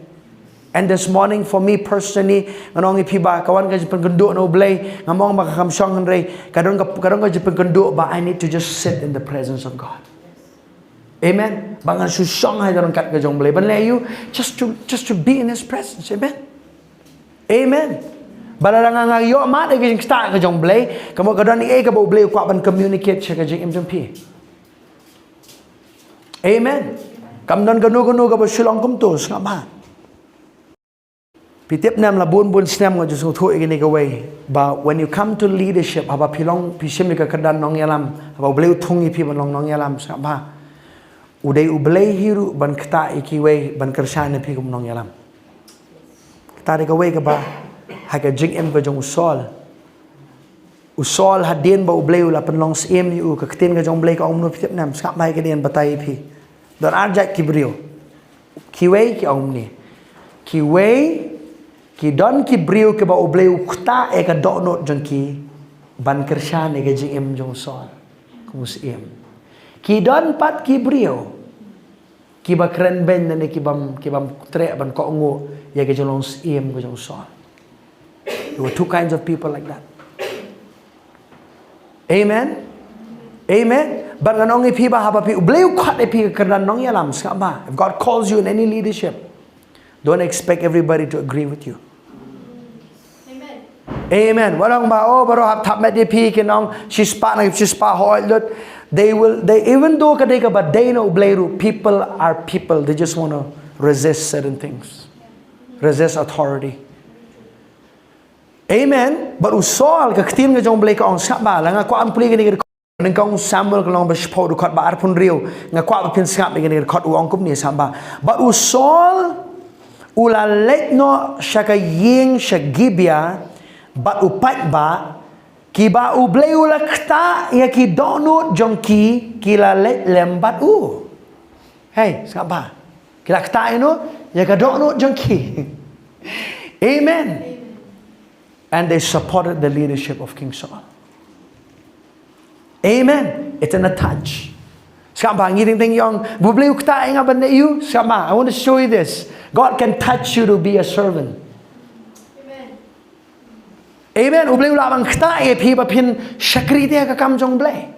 And this morning for me personally, ngan ong ïa phi ba ka wan ka jingpynkynduh na u Blei, ngam ong ba ka kham shong hynrei ka don ka, ka don ka jingpynkynduh ba I need to just sit in the presence of God. Amen. Ba ngan shu shong ha ka ryngkat ka jong u Blei. Ban leh aïu, just to, just to be in his presence. Amen. Amen. Ba lada nga, nga ïoh mad ïa ka jingktah ka jong u Blei, ka mut ka don ei ei kaba u Blei u kwah ban communicate sha ka jingim jong phi. Amen. Kam don kano kano kaba shu long kumto, sngap bha. Phi tip ne em, la bun bun snem nga ju sngewthuh ïa kane kawei ba when you come to leadership, haba phi long, phi shim ïa ka kyrdan nongïalam, haba u Blei u thung ïa phi ban long nongïalam, sngap bha, u dei u Blei hi ruh ban ktah ïa kiwei ban kyrshan ïa phi kum nongïalam. Kata dei kawei kaba ha ka jingim ka jong u Saul. U Saul, hadien ba u Blei u la pynlong syiem ïa u, ka ktien ka jong u Blei ka ong kumno phi tip ne em, sngap bha ïa kane, ngan batai ïa phi. Don ar jait ki briew. Kiwei ki ong kumne. Kiwei, ki don ki briew kiba u Blei u ktah ïa ka dohnud jong ki ban kyrshan ïa ka jingim jong u Saul kum u syiem. Ki don pat ki briew kiba krenbeiñ lane kibym, kibym treh ban kohnguh ïa ka jinglong syiem ka jong u Saul. There were two kinds of people like that. Amen. Amen. Bad ngan ong ïa phi ba haba phi, u Blei u khot ïa phi ha ka kyrdan nongïalam, sngap bha. If God calls you in any leadership, don't expect everybody to agree with you. Amen. Amen. Wat ong ba, oh, baroh hap thap met ïa phi, kin ong shispah na shispah, hooid lut. They will, they, even though ka dei kaba dei na u Blei ruh, people are people. They just want to resist certain things. Resist authority. Amen. Bad u Saul, ka ktien ka jong u Blei ka ong, sngap bha, la nga kwah ban pule kane ka dkhot. Nyngkong Samuel ka lynnong ba shiphew dkhot ba arphew hynriew. Nga kwah ba phin sngap ïa kane ka dkhot, u ong kumne, sngap bha. Bad u Saul u la leit noh sha ka ïing sha Gibea, bad u paidbah, kiba u Blei u la ktah ïa ki dohnud jong ki, ki la leit lem bad u. Hei, sngap bha. Ki la ktah ïa no, ïa ka dohnud jong ki. Amen. And they supported the leadership of King Saul. Amen. It's in a touch. Sngap bha, ngi teng teng ong, ba u Blei u ktah ïa nga ban leh aïu. Sngap bha, I want to show you this. God can touch you to be a servant. Amen. Amen. U Blei u lah ban ktah ïa phi ba phin shakri te ha ka kam jong u Blei.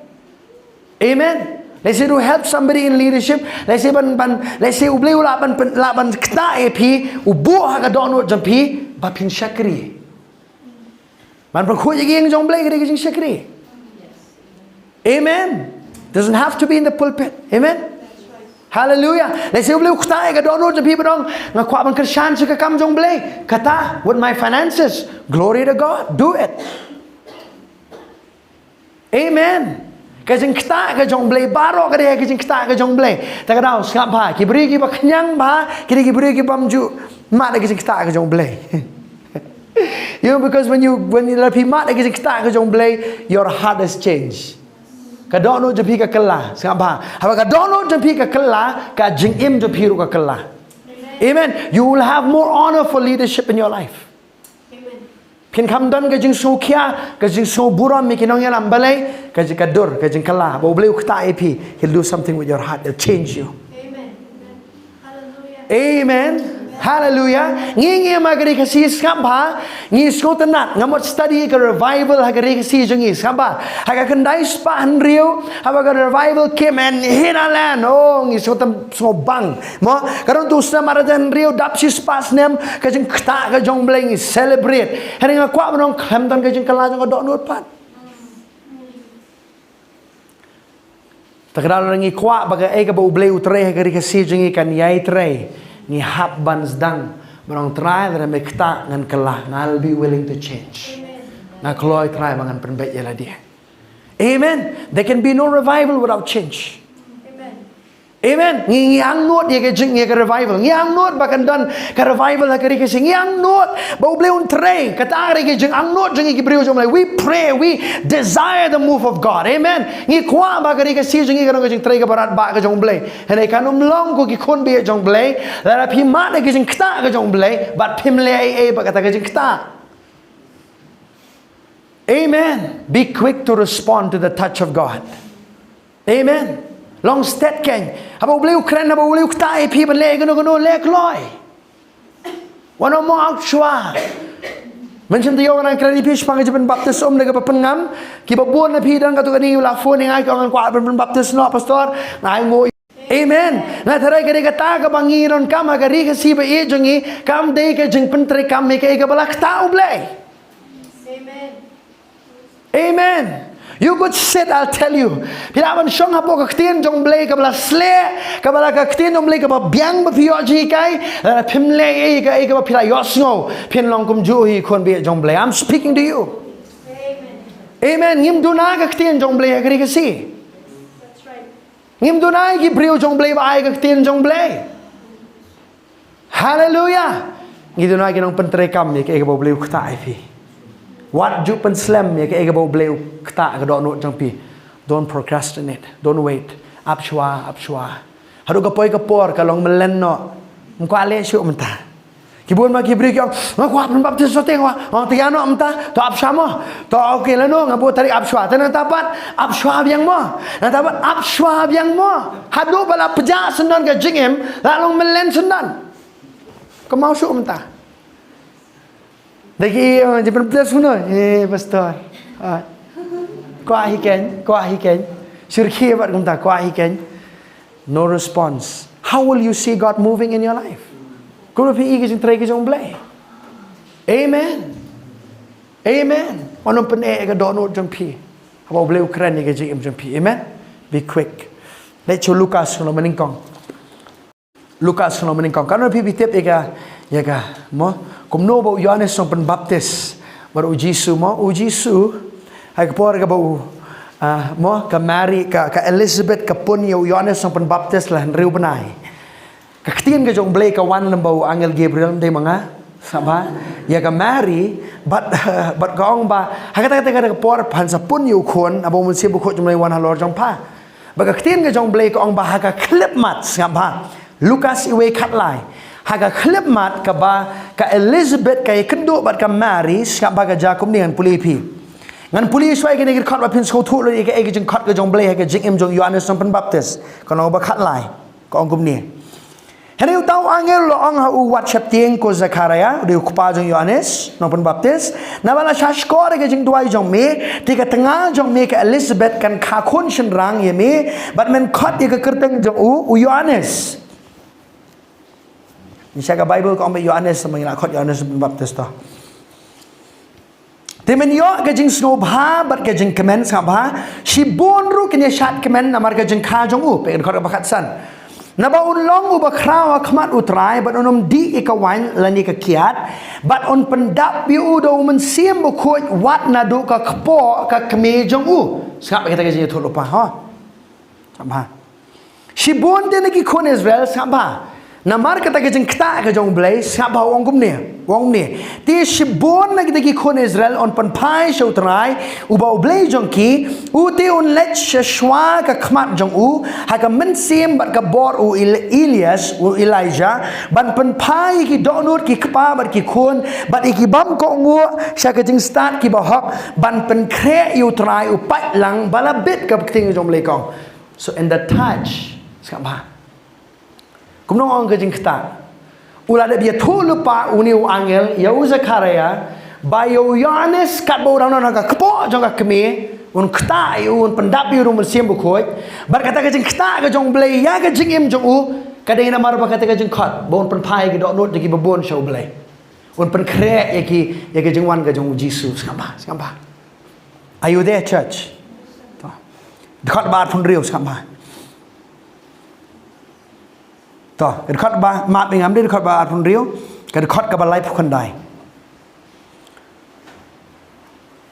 Amen. Let's say to help somebody in leadership. Let's say ban, ban, let's say u Blei u lah ban, ban, lah ban ktah ïa phi, u buh ha ka dohnud jong phi ba phin shakri. Ban pynkhuid ïa ka ïing jong u Blei ka dei ka jingshakri. Amen. Doesn't have to be in the pulpit. Amen. Hallelujah. Let's say u Blei u ktah ïa ka dohnud jong phi ba dang, nga kwah ban kyrshan sha ka kam jong u Blei. Kata, with my finances. Glory to God. Do it. Amen. Ka jingktah ka jong u Blei, baroh ka dei ka jingktah ka jong u Blei. Ta ka daw, sngap bha, ki briew kiba khñiang bha, ki dei ki briew ki bym ju mad ïa ka jingktah ka jong u Blei. You know, because when you, when you, lada phi mad ïa ka jingktah ka jong u Blei, your heart has changed. Ka dohnud jong phi ka kylla, sngap bha. Haba ka dohnud jong phi ka kylla, ka jingim jong phi ruh ka kylla. Amen. You will have more honor for leadership in your life. Phin kham don ka jingsngewkhia, ka jingsngewburom ïa ki nongïalam, balei? Ka jing, ka dur, ka jingkylla. Ba u Blei u ktah ïa phi, he'll do something with your heart, he'll change you. Amen. Hallelujah. Ngi, ngi ma ka Ri Khasi, sngap bha, ngi sngewtynnat, nga mut study ka revival ha ka Ri Khasi jong ngi, sngap bha. Ha ka khyndai spah hynriew, haba ka revival came and hit our land. Oh, ngi sngewtym, sngewbang. Mo, ka don tu snem ar hajar hynriew, dap shispah snem ka jingktah ka jong u Blei, ngi celebrate. Hynrei nga kwah ban ong khlem don ka jingkylla jong ka dohnud pat. Ta ka daw lada ngi kwah ba kaei kaba u Blei u trei ha ka Ri Khasi jong ngi kan ïai trei, ngi hap ban sdang ban ong, Trai, lada me ktah ngan kylla, I'll be willing to change. Nga kloi, Trai, ba ngan pynbeit ïa lade. Amen. There can be no revival without change. Amen. Ngi, ngi angnud ïa ka jing, ïa ka revival. Ngi angnud ba kan don ka revival ha ka Ri Khasi. Ngi angnud ba u Blei un trei. Kata ka dei ka jingangnud jong ngi ki briew jong u Blei. We pray, we desire the move of God. Amen. Ngi kwah ba ka Ri Khasi jong ngi kan don ka jingtrei kaba radbah ka jong u Blei. Hynrei kan ym long, ko ki khun baieit jong u Blei, lada phi mad ïa ka jingktah ka jong u Blei bad phim leh ei ei bad kata ka jingktah. Amen. Be quick to respond to the touch of God. Amen. Long stet kein. Haba u Blei u kren, haba u Blei u ktah ïa phi ban leh kano kano, leh kloi. Wat nym ong ap shuwa. Mynshem taïew ngan kren ïa phi shaphang ka jingpynbaptis um da kaba pynngam. Kiba bun na phi don katto katne kiba la phone ïa nga, ki ong, ngan kwah ban pynbaptis noh, Pastor. Nga ainguh. Amen. Nga tharai ka dei kata kaba ngi donkam ha ka Ri Khasi baieit jong ngi, kam dei ka jingpyntreikam ïa kaei kaba la ktah u Blei. Amen. You could sit, I'll tell you. Phi lah ban shong hapoh ka ktien jong u Blei kaba la sleh, kaba la ka ktien jong u Blei kaba biang ba phi ïoh jinghikai, lada phim leh ei ei kaba phi la ïohsngew, phin long kumjuh hi khun baieit jong u Blei. I'm speaking to you. Amen. Ngim duna ka ktien jong u Blei ha ka Ri Khasi. Ngim duna ïa ki briew jong u Blei ba ai ka ktien jong u Blei. Haleluya. Ngi duna ki nongpyntreikam ïa kaei kaba u Blei u ktah ïa phi. Wat ju pynslem ïa kaei kaba u Blei u ktah ha ka dohnud jong phi. Don't procrastinate. Don't wait. Ap shuwa, ap shuwa. Haduh ka poi ka por ka long mlien noh, ym kwah leh shuh mynta. Ki bun ma ki briew ki ong, nga kwah pynbaptis noh te, nga kwah. Ong te ïa noh mynta, to ap shuwa mo. To, okay, lano nga buh tarik ap shuwa. Te nangta pat ap shuwa biang mo. Nangta pat ap shuwa biang mo. Haduh ba la pjah syndon ka jingim, la long mlien syndon. Kynmaw shuh mynta. Da ki, eh, jingpynbaptis kumno? Eh, Pastor. Ah. Kwah hi kein, kwah hi kein. Syrkhie bad kumta, kwah hi kein. No response. How will you see God moving in your life? Kumno phi i ka jingtrei ka jong u Blei? Amen. Amen. Wat nym pyneh ïa ka dohnud jong phi haba u Blei u kren ïa ka jingim jong phi. Amen. Be quick. Leit sha u Lukas kano mynnyngkong. Lukas kano mynnyngkong. Katno phi, phi tip ïa ka, ïa ka, mo? Kumno ba u Ïoannis Nongpynbaptis bad u Jisu, mo? U Jisu, ha ka por kaba u, ah, mo, ka Mari, ka, ka Elizabeth ka pun ïa u Ïoannis Nongpynbaptis la hynriew bnai. Ka ktien ka jong u Blei ka wan lem bad u angel Gabriel, ym dei ma nga, sngap bha. Ïa ka Mari, bad, bad ka ong ba, ha kata, kata, kata ka por, phan sa pun ïa u khun, haba u Mynsiem Bakhuid jong u Blei un wan halor jong pha. Bad ka ktien ka jong u Blei ka ong ba ha ka khyllipmat, sngap bha. Lukas wei khatlai. Ha ka khyllipmat kaba ka Elizabeth ka ïakynduh bad ka Mari, sngap bha, ka jia kumne, ngan pule ïa phi. Ngan pule shuwa ïa kine ki dkhot ba phin sngewthuh lut ïa kaei ka jingkhot ka jong u Blei ha ka jingim jong u Ïoannis Nongpynbaptis. Ka lynnong ba khatlai. Ka ong kumne. Hynrei uta u angel u la ong ha u wat sheptieng ko Zekharaïa, u dei u kpa jong u Ïoannis Nongpynbaptis, naba la shahshkor ïa ka jingduwai jong me, te ka tnga jong me ka Elizabeth kan kha khun shynrang ïa me, bad men khot ïa ka kyrteng jong u, u Ïoannis. Ngi sha ka Baibl ka ong ba Ïoannis, ma ngi la khot Ïoannis Nongpynbaptis to. Te men ïoh ka jingsngewbha bad ka jingkmen, sngap bha. Shibun ruh kin ïa shad kmen namar ka jingkha jong u. Peit ka dkhot kaba khatsan. Naba un long uba khraw ha khmat u Trai, bad un ym dih ïa ka waiñ lane ka kiad, bad un pyndap ïa u da u Mynsiem Bakhuid wat naduh ka kpoh ka kmie jong u. Sngap ïa kata ka jingïathuhlypa, ho. Sngap bha. Shibun te na ki khun Israel, sngap bha. Namar kata ka jingktah ka jong U Blei, sngap bha, u ong kumne, u ong kumne. Te shibun na kita ki khun Israel yn pynphai sha U Trai, uba U Blei jong ki, u te un leit sha shuwa ka khmat jong u, ha ka mynsiem bad ka bor u El-, Elias, u Elijah, ban pynphai ïa ki dohnud ki kpa bad ki khun, bad ïa ki bym kohnguh sha ka jingstad kiba hok, ban pynkhreh ïa U Trai u paidlang ba la bit, ka ktien jong U Blei ka ong. So in the touch, sngap bha. Kumno ong ka jingktah? U la dep ïathuhlypa une u angel ïa u Zekharaïa ba ïa u Ïoannis katba u dang don ha ka kpoh jong ka kmie, un ktah ïa u, un pyndap ïa u da u Mynsiem Bakhuid. Bad kata ka jingktah ka jong U Blei ïa ka jingim jong u, ka dei namar ba kata ka jingkhot ba un pynphai ïa ki dohnud jong ki babun sha U Blei. Un pynkhreh ïa ki, ïa ka jingwan ka jong U Jisu, sngap bha, sngap bha. Are you there, church? To. Dkhot ba arphew hynriew, sngap bha. To, dkhot ba, map ïa nga, dkhot ba arphew hynriew, ka dkhot kaba laiphew khyndai.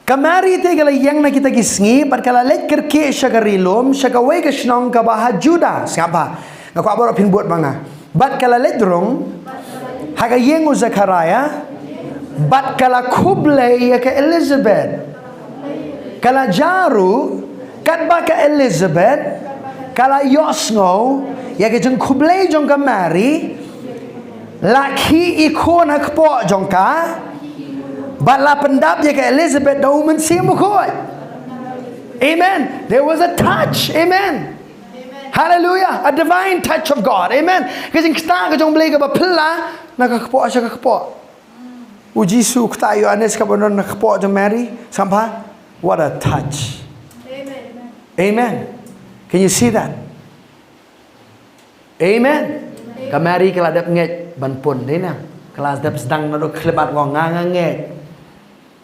Ka Mari te ka la ïeng na kita ki sngi, bad ka la leit kyrkieh sha ka ri lum, sha kawei ka shnong kaba ha Judah, sngap bha. Nga kwah baroh phin bud ma nga. Bad ka la leit rung ha ka ïing u Zekharaïa, bad ka la khublei ïa ka Elizabeth. Ka la jia ruh, katba ka Elizabeth ka la ïohsngew ïa ka jingkhublei jong ka Mari, la khih i khun ha kpoh jong ka, bad la pyndap ïa ka Elizabeth da u Mynsiem Bakhuid. Amen. There was a touch. Amen. Hallelujah. A divine touch of God. Amen. Ka jingktah ka jong U Blei kaba phylla na ka kpoh sha ka kpoh. U Jisu u ktah ïa u Ïoannis katba u don ha ka kpoh jong Mari. Sngap bha. What a touch. Amen. Amen. Can you see that? Amen. Ka Mari ka la dep ngeit ban pun, dei ne? Ka la dep sdang naduh khyllipmat, ong, nga nga ngeit.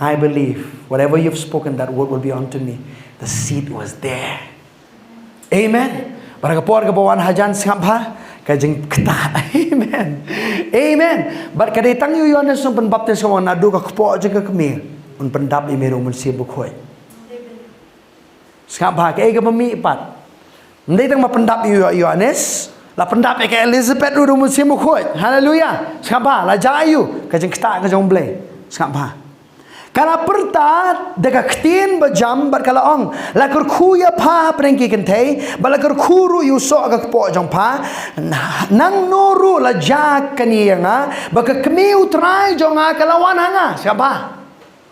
I believe whatever you've spoken, that word will be unto me. The seed was there. Amen. Bad ha ka por kaba wan hajan, sngap bha, ka jingktah. Amen. Amen. Bad ka dei tang ïa u Ïoannis Nongpynbaptis, ka wan naduh ka kpoh jong ka kmie, un pyndap ïa me da u Mynsiem Bakhuid. Sngap bha, kaei kaba mih pat? Ym dei tang ba pyndap ïa u Ïoannis, la pyndap ïa ka Elizabeth ruh da u Mynsiem Bakhuid. Haleluia. Sngap bha, la jia ïa u ka jingktah ka jong U Blei. Sngap bha. Ka la pyrta da ka ktien bajam bad ka la ong, la kyrkhu ïa pha hapdeng ki kynthei, bad la kyrkhu ruh ïa u soh ka kpoh jong pha. Nangno ruh la jia kane ïa nga, ba ka kmie U Trai jong nga ka la wan ha nga. Sngap bha.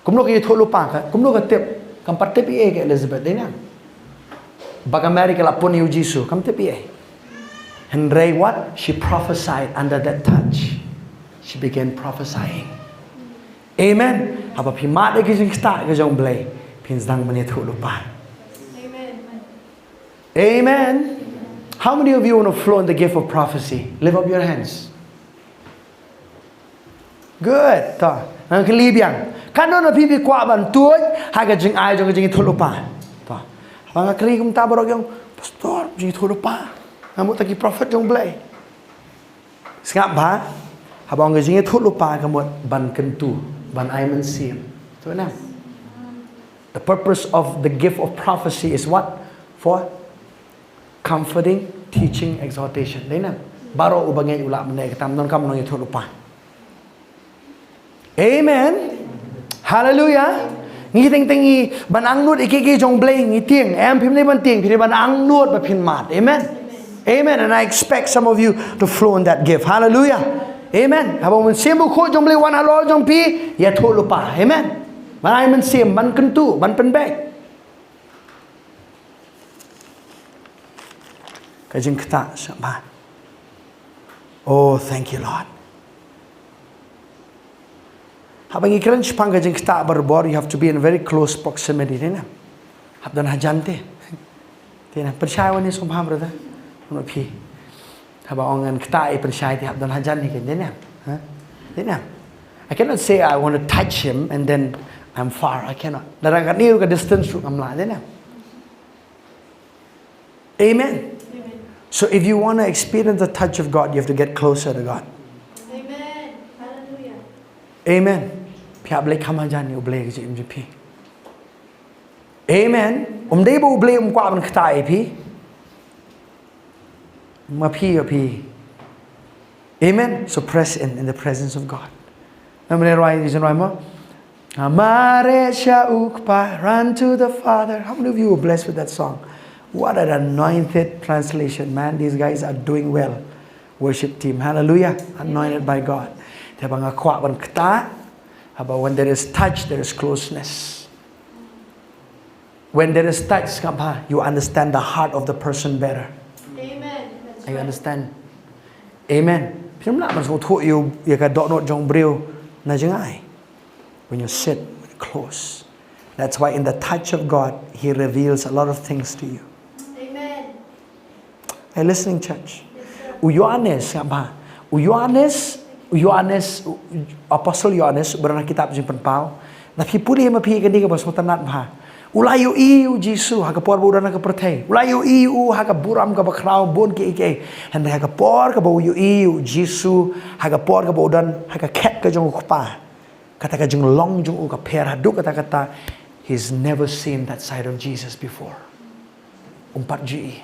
Kumno ka ïathuhlypa ka, kumno ka tip, kam pat tip ei ei ka Elizabeth, dei ne? Ba ka Mary ka la pun ïa u Jisu, kam tip ei ei. Hynrei what? She prophesied under that touch. She began prophesying. Amen. Haba phi mad ïa ka jingktah ka jong U Blei, phin sdang ban ïathuhlypa. Amen. How many of you want to flow in the gift of prophecy? Lift up your hands. Good. To, nga kylli biang. Katno na phi phi kwah ban tuid ha ka jingai jong ka jingïathuhlypa? To. Haba nga kylli kumta baroh ki ong, Pastor, jingïathuhlypa. Nga mut tang ki prophet jong U Blei. Sngap bha. Haba ong ka jingïathuhlypa ka mut ban kyntu, ban ai mynsiem. To na. The purpose of the gift of prophecy is what? For comforting, teaching, exhortation. Dei ne? Baroh uba ngeit u lah ban leh kata, ym donkam nongïathuhlypa. Amen. Hallelujah. Ngi teng teng ngi ban angnud ïa kiei kiei jong U Blei, ngi tieng. Em, phim dei ban tieng, phi dei ban angnud ba phin mad. Amen. Amen. And I expect some of you to flow in that gift. Hallelujah. Amen. Haba U Mynsiem Bakhuid jong U Blei wan halor jong phi, ïathuhlypa. Amen. Ban ai mynsiem, ban kyntu, ban pynbeit. Ka jingktah, sngap bha. Oh, thank you, Lord. Haba ngi kren shaphang ka jingktah barabor, you have to be in very close proximity, dei ne? Hap don hajan te. Te na, pynshai wan ne sngewbha, brother. Ngan phi. Haba ong ngan ktah, eh, pynshai te hap don hajan ne, dei ne? Ha? Dei ne? I cannot say I want to touch him and then I'm far. I cannot. Lada katne ruh ka distance ruh ngam lah, dei ne? Amen. So if you want to experience the touch of God, you have to get closer to God. Amen. Hallelujah. Amen. Phi hap leit kham hajan ïa U Blei ha ka jingim jong phi. Amen. Um dei ba U Blei um kwah ban ktah ïa phi. Ma phi ïa phi. Amen. So press in, in the presence of God. Namar ne rwai, jin rwai mo. Mareh sha U Kpa, run to the Father. How many of you were blessed with that song? What an anointed translation, man. These guys are doing well. Worship team. Hallelujah. Anointed by God. Te haba nga kwah ban ktah, haba when there is touch, there is closeness. When there is touch, sngewbha, you understand the heart of the person better. Amen. That's right. You understand? Amen. Phim lah ban sngewthuh ïa ka dohnud jong u briew na jngai. When you sit, when you close. That's why in the touch of God, He reveals a lot of things to you. Amen. Are you listening, church? Yes, sir. U Ïoannis, sngewbha. U Ïoannis, u Ïoannis, u, Apostle Ïoannis, uba don ha kitab Jingpynpaw. Lada phi pule ma phi kane kaba sngewtynnat bha. U la ïohi ïa u Jisu ha ka por ba u don ha ka pyrthei. U la ïohi ïa u ha ka burom kaba khraw, bun kiei kiei. Hynrei ha ka por kaba u ïohi ïa u Jisu, ha ka por kaba u don ha ka khet ka jong U Kpa, kata ka jinglong jong u ka pher haduh katta katta, he's never seen that side of Jesus before. Um pat ju ïohi.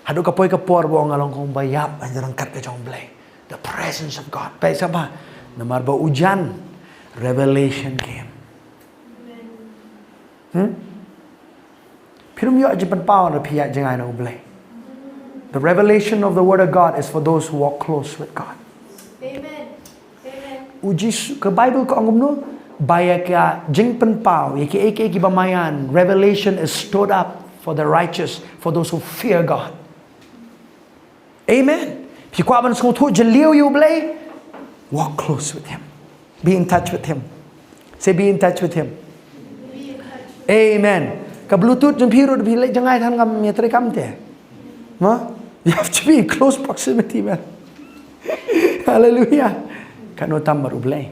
Haduh ka poi ka por ba u ong, nga long kum uba ïap ha ryngkat ka jong U Blei. The presence of God. Peit sngewbha. Namar ba u jan, revelation came. Hmm? Phim ïoh jingpynpaw lada phi ïaid jngai na U Blei. The revelation of the word of God is for those who walk close with God. Amen. Amen. U Jisu, ka Bible ka ong kumno, ba ïa ka jingpynpaw, ïa kiei kiei kiba maïan, revelation is stored up for the righteous, for those who fear God. Amen. Phi kwah ban sngewthuh jylliew ïa U Blei? Walk close with Him. Be in touch with Him. Say, "Be in touch with Him." Amen. Ka Bluetooth jong phi ruh, phi leit jngai than ngam ïatreikam te. Ma? You have to be in close proximity, man. Hallelujah. Katno tam bad U Blei.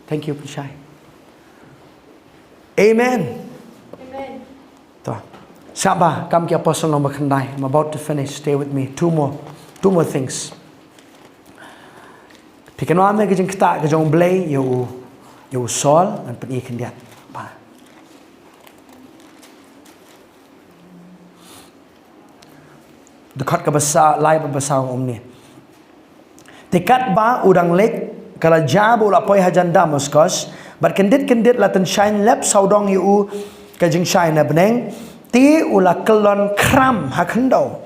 Thank you, Pynshai. Amen. Amen. To. Sngewbha, kam ki Apostle nombar khyndai. I'm about to finish. Stay with me. Two more. Two more things. Phi kynmaw ne ka jingktah ka jong U Blei ïa u, ïa u Saul, ngan pyni khyndiat. Ba. Dkhot kaba saw, lai bad ba saw ong kumne. Te katba u dang leit, ka la jia ba u la poi hajan Damaskos, bad kyndit kyndit la tyngshaiñ lep sawdong ïa u ka jingshai na bneng, te u la kyllon khram ha khyndew.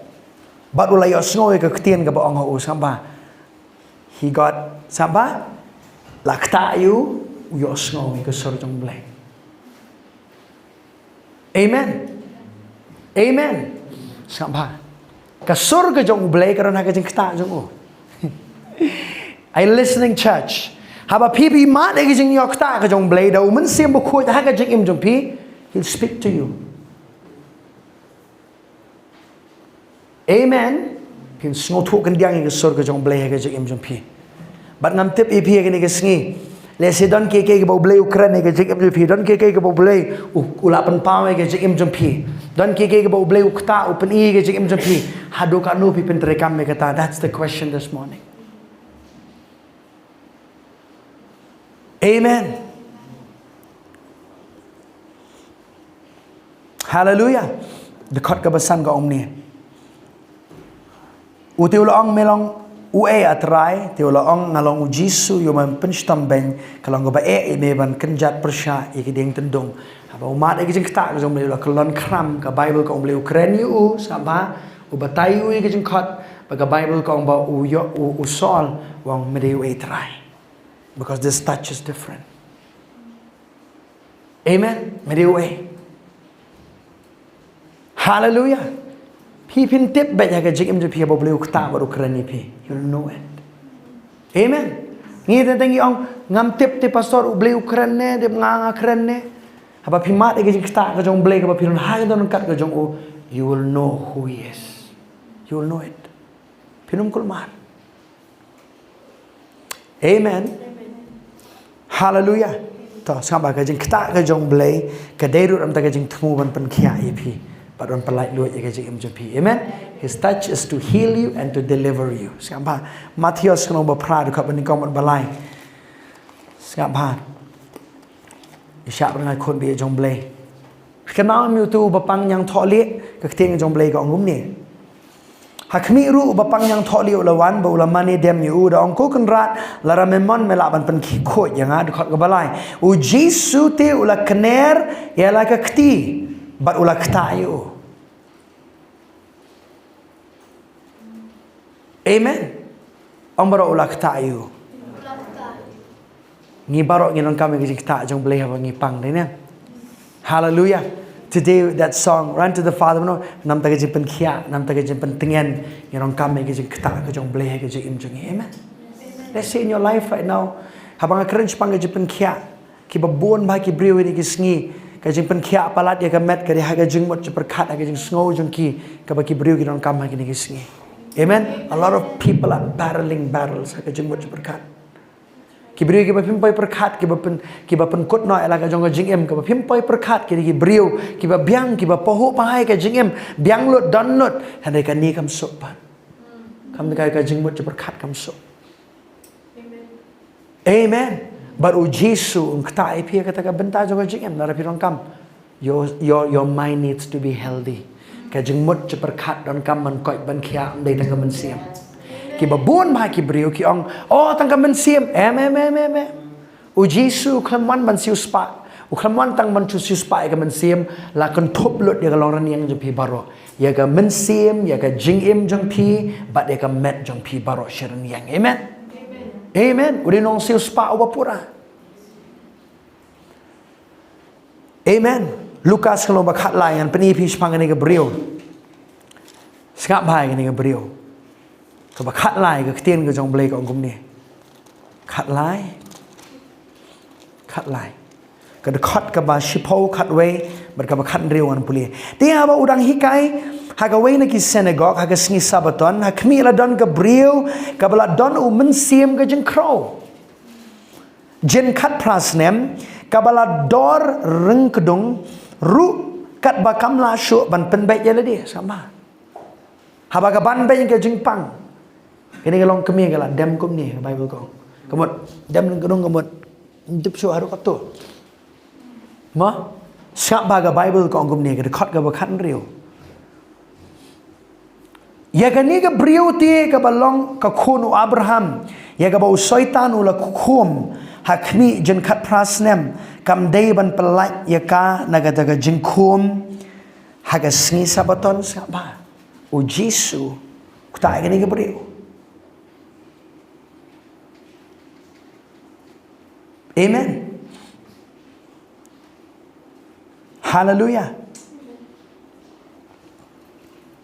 Bad u la ïohsngew ïa ka ktien kaba ong ha u, sngewbha. He got, sngewbha, la ktah ïa u, u ïohsngew ïa ka sur jong U Blei. Amen. Amen. Sngewbha. Ka sur ka jong U Blei ka don ha ka jingktah jong u. Are you listening, church? Haba phi phi mad ïa ka jingïoh ktah ka jong U Blei, da U Mynsiem Bakhuid ha ka jingim jong phi, he'll speak to you. Amen. Phin sngewthuh khyndiat ïa ka sur ka jong U Blei ha ka jingim jong phi. Bad ngam tip ïa phi ha kane ka sngi. Lehse don kiei kiei kiba U Blei u kren ha ka jingim jong phi. Don kiei kiei kiba U Blei u, u la pynpaw ha ka jingim jong phi. Don kiei kiei kiba U Blei u ktah, u pyni ha ka jingim jong phi. Haduh katno phi pyntreikam ïa kata. That's the question this morning. Amen. Hallelujah. Dkhot kaba san ka ong kumne. U te u la ong, "Me long uei, A Trai?" Te u la ong, "Nga long U Jisu, uei men pynshitom beiñ, ka long kaba eh ïa me ban kynjat pyrshah ïa ki dieng tyndong." Haba u mad ïa ka jingktah ka jong U Blei, u la kyllon khram, ka Bible ka ong U Blei u kren ïa u, sngewbha, u batai ïa u ïa ka jingkhot, bad ka Bible ka ong ba u ïoh, u, u Saul u ong, "Me dei uei, Trai?" Because this touch is different. Amen. Me dei uei. Hallelujah. Phi phin tip beit ha ka jingim jong phi haba U Blei u ktah bad u kren ïa phi. You'll know it. Amen. Ngi teng teng ngi ong ngam tip te pastor, U Blei u kren ne, dep nga nga kren ne. Haba phi mad ïa ka jingktah ka jong U Blei, kaba phi don ha ka don kat ka jong u, you will know who he is. You will know it. Phin ym kulmar. Amen. Hallelujah. To, sngap ba ka jingktah ka jong U Blei ka dei ruh namta ka jingthmu ban pynkhiah ïa phi bad ban pyllait luid ïa ka jingim jong phi. Amen. His touch is to heal you and to deliver you. Sngap ba Mathaios ka lynnong ba phra, dkhot ba nyngkong bad ba lai. Sngap ba i shah ba nga khun ba ïa jong U Blei. Kynmaw ïa uto uba pang ñiangthohlieh, ka ktien ka jong U Blei ka ong kumne. Ha khmih ruh uba pang ñiangthohlieh u la wan bad u la mane dem ïa u da ong, ko Kynrad, lada me mon me lah ban pynkhuid ïa nga, dkhot kaba lai. U Jisu te u la kner ïa la ka kti bad u la ktah ïa u. Amen. Ong baroh u la ktah ïa u. Ngi baroh ngi donkam ïa ka jingktah jong U Blei haba ngi pang, dei ne? Hallelujah. Today that song, Run to the Father, no, namta ka jingpynkhiah, namta ka jingpyntngen, ngi donkam ïa ka jingktah ka jong U Blei ha ka jingim jong ngi. Amen. Let's say in your life right now, haba nga kren shaphang ka jingpynkhiah, kiba bun bha ki briew ha kine ki sngi, ka jingpynkhiah palat ïa ka met ka dei ha ka jingmut jingpyrkhat, ha ka jingsngew jong ki, kaba ki briew ki donkam ha kine ki sngi. Amen. A lot of people are barreling barrels ha ka jingmut jingpyrkhat. Ki briew kiba phim poi pyrkhat, kiba pyn, kiba pynkut noh ïa la ka jong ka jingim, kiba phim poi pyrkhat, ki dei ki briew kiba biang, kiba pahuh pahai ka jingim, biang lut don lut, hynrei kane kam suk pat. Kam dei ka, ka jingmut jingpyrkhat kam suk. Amen. Bad U Jisu un ktah ïa phi ha kata ka bynta jong ka jingim, lada phi donkam. Your, your, your mind needs to be healthy. Ka jingmut jingpyrkhat donkam ban koit ban khiah, ym dei tang ka mynsiem. Kiba bun bha ki briew ki ong, oh, tang ka mynsiem. Em, em, em, em, em. U Jisu u khlem wan ban siewspah. U khlem wan tang ban shu siewspah ïa ka mynsiem, la kynthup lut ïa ka longrynïeng jong phi baroh. Ïa ka mynsiem, ïa ka jingim jong phi, bad ïa ka met jong phi baroh shi rynïeng. Amen. Amen. U dei u nongsiewspah uba pura. Amen. Lukas ka lynnong ba khatlai, ngan pyni ïa phi shaphang kane ka briew. Sngap bha ïa kane ka briew. Kaba khatlai, ka ktien ka jong U Blei ka ong kumne. Khatlai. Khatlai. Ka dkhot kaba shiphew, khatwei bad kaba khathynriew ngan pule. Te haba u dang hikai ha kawei na ki synagog ha ka sngi Sabaton, ha khmih la don ka briew kaba la don u mynsiem ka jingkhrew jin khatphra snem, kaba la dor ryngkdung ruh katba kam lah shuh ban pynbeit ïa lade. Sngap bha. Haba ka ban beit ka jingpang, kane ka longkmie ka la dem kumne, ka Baibl ka ong. Ka mut dem ryngkdung, ka mut ym tip shuh haduh katto. Mo? Sngap bha, ka Baibl ka ong kumne, ka dkhot kaba khathynriew. Ïa kane ka briew te kaba long ka khun u Abraham, ïa kaba u Soitan u la khum ha khmih jin khatphra snem, kam dei ban pyllait ïa ka na kata ka jingkhum ha ka sngi Sabaton? Sngap bha. U Jisu u ktah ïa kane ka briew. Amen. Haleluya.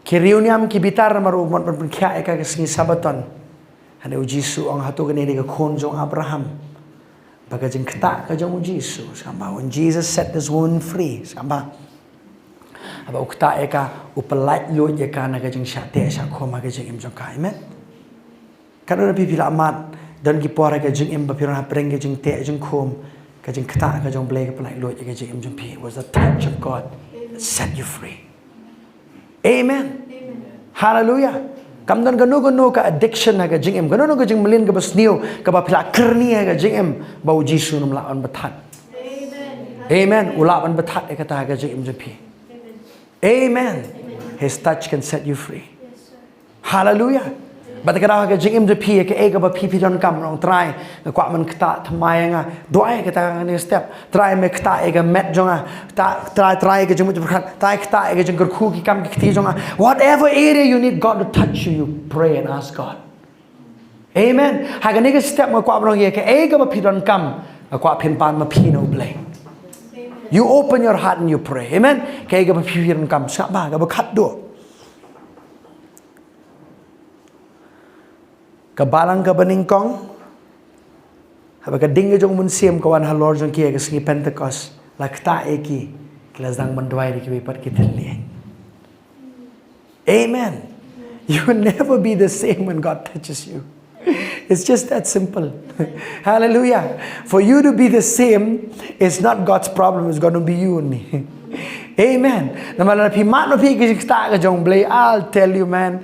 Ki riewniam ki bitar namar u mut ban pynkhiah ïa ka ha ka sngi Sabaton. Hynrei u Jisu u ong, hato kane dei ka khun jong Abraham? Ba ka jingktah ka jong u Jisu, sngap bha, when Jesus set this woman free, sngap bha, haba u ktah ïa ka, u pyllait luid ïa ka na ka jingshah teh shah khum ha ka jingim jong ka. Amen. Katno na phi phi la mad, don ki por ha ka jingim ba phi don hapdeng ka jingteh jingkhum, ka jingktah ka jong U Blei ka pyllait luid ïa ka jingim jong phi. It was the touch of God that set you free. Amen. Hallelujah. Kam don kano kano ka addiction ha ka jingim, kano kano ka jingmlien kaba sniew kaba phi la kyrni ha ka jingim, ba u Jisu un ym lah ban pynthat. Amen. U lah ban pynthat ïa kata ha ka jingim jong phi. Amen. His touch can set you free. Hallelujah. Bad ka dei ha ka jingim jong phi, ïa kaei kaba phi phi donkam, ong, Trai, nga kwah ban ktah thymmai ïa nga. Duwai kata ha kane ka step. Trai, me ktah ïa ka met jong nga. Ktah, Trai, Trai, ïa ka jingmut jingpyrkhat. Trai, ktah ïa ka jingkyrkhu ki kam ki kti jong nga. Whatever area you need God to touch you, you pray and ask God. Amen. Ha kane ka step nga kwah ban ong, ïa kaei kaba phi donkam, nga kwah phin pan ma phi na U Blei. You open your heart and you pray. Amen. Kaei kaba phi phi donkam, sngap bha, kaba khatduh. Ka balang kaba nyngkong, haba ka ding ka jong u Mynsiem ka wan halor jong ki ha ka sngi Pentekost, la ktah ïa ki, ki la sdang ban duwai da kiwei pat ki thylliej. Amen. You will never be the same when God touches you. It's just that simple. Hallelujah. For you to be the same, it's not God's problem, it's going to be you only. Amen. Namar lada phi mad ma phi ki jingktah ka jong u Blei, I'll tell you, man,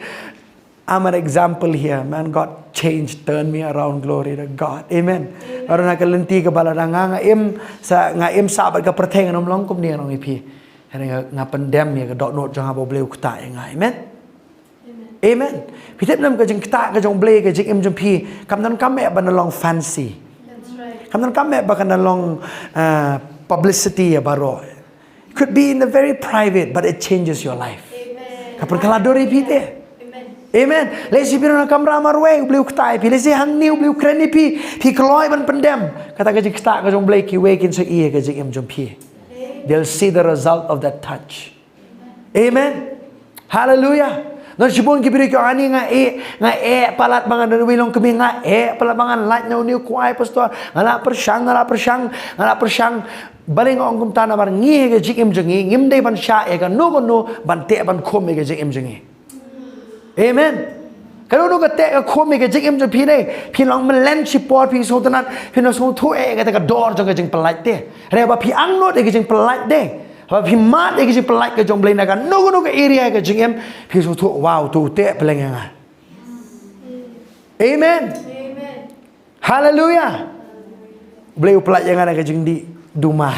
I'm an example here, man. God changed, turned me around. Glory to God. Amen. Aron ha ka lynti kaba la dang nga, nga im sa, nga im sa bad ka pyrthei, nga nym long kumne, nga ong ïa phi. Hynrei nga, nga pyndem ïa ka dohnud jong nga ba u Blei u ktah ïa nga. Amen. Amen. Phi tip ne em, ka jingktah ka jong u Blei ha ka jingim jong phi kam donkam eh ba kan long fancy. Kam donkam eh ba kan long, uh, publicity ïa baroh. It could be in the very private, but it changes your life. Ka pynkylla dur ïa phi te. Amen. Lehse phi don ha kamra marwei, u Blei u ktah ïa phi. Lehse hangne u Blei u kren ïa phi, phi kloi ban pyndem. Kata ka jingktah ka jong u Blei, kiwei kin sa ïohi ïa ka jingim jong phi. They'll see the result of that touch. Amen. Hallelujah. Don shibun ki briew ki ong, ani nga eh, nga eh palat ba ngan don uwei u longkmie, nga eh palat ba ngan lait na une u kwai, pastor. Nga la pyrshang, nga la pyrshang, nga la pyrshang. Balei nga ong kumta? Namar ngi ha ka jingim jong ngi ngim dei ban shah ïa kano kano ban teh ban khum ïa ka jingim jong ngi. Amen. Kano kano ka teh ka khum ïa ka jingim jong phi ne, phi long mlien shipor, phi sngewtynnat, phi long sngewthuh eh ïa kata ka dor jong ka jingpyllait te. Hynrei haba phi angnud ïa ka jingpyllait te, haba phi mad ïa ka jingpyllait ka jong u Blei na kano kano ka area ka jingim, phi sngewthuh, wow, to u teh pyrshah ïa nga. Amen. Hallelujah. U Blei u pyllait ïa nga na ka jingdih duma.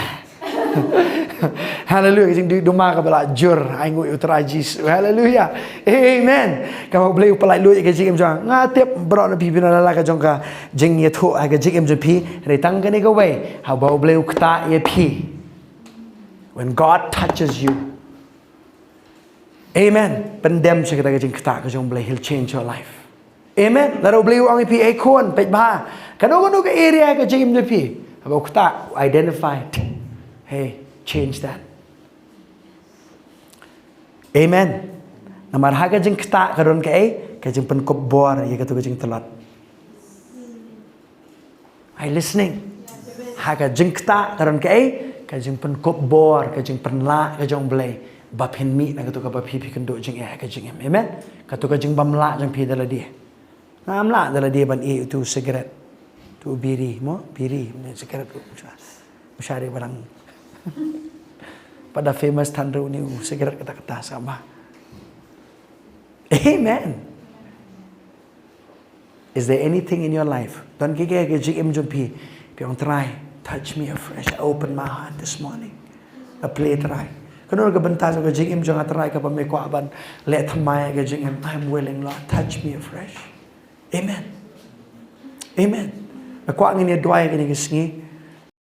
Hallelujah, ka jingdih duma kaba la jur, ai nguh ïa u Trai Jisu. Hallelujah. Amen. Kaba u Blei u pyllait lut ïa ka jingim jong nga. Nga tip baroh na phi phi na la ka jong ka jingïathuh ha ka jingim jong phi. Hynrei tang kane kawei, haba u Blei u ktah ïa phi. When God touches you, amen, pyndem sha kata ka jingktah ka jong u Blei, he'll change your life. Amen. Lada u Blei u ong ïa phi, ei khun, peit bha, kano kano ka area ka jingim jong phi, haba u ktah, identify it. Hey, change that. Amen. Namar ha ka jingktah ka don kaei? Ka jingpynkup bor ïa kato ka jingtlot. Are you listening? Ha ka jingktah ka don kaei? Ka jingpynkup bor, ka jingpynlah ka jong u Blei ba phin mih na kato kaba phi, phi kynduh jingeh ha ka jingim. Amen. Kato ka jingbymlah jong phi da lade. Ngam lah da lade ban ïeh ïa uto u sigaret, uto u biri, mo, biri, ne sigaret, ko, u shari barang. Pat da famous than ruh une u sigaret kata kata, sa ba. Amen. Is there anything in your life? Don kiei kiei ha ka jingim jong phi, phi ong, Trai, touch me afresh. I open my heart this morning. Nga plie, Trai. Kano ka bynta jong ka jingim jong nga, Trai, kaba me kwah ban leh thymmai ha ka jingim? I'm willing, Lord. Touch me afresh. Amen. Amen. Nga kwah ngin ïa duwai kane ka sngi.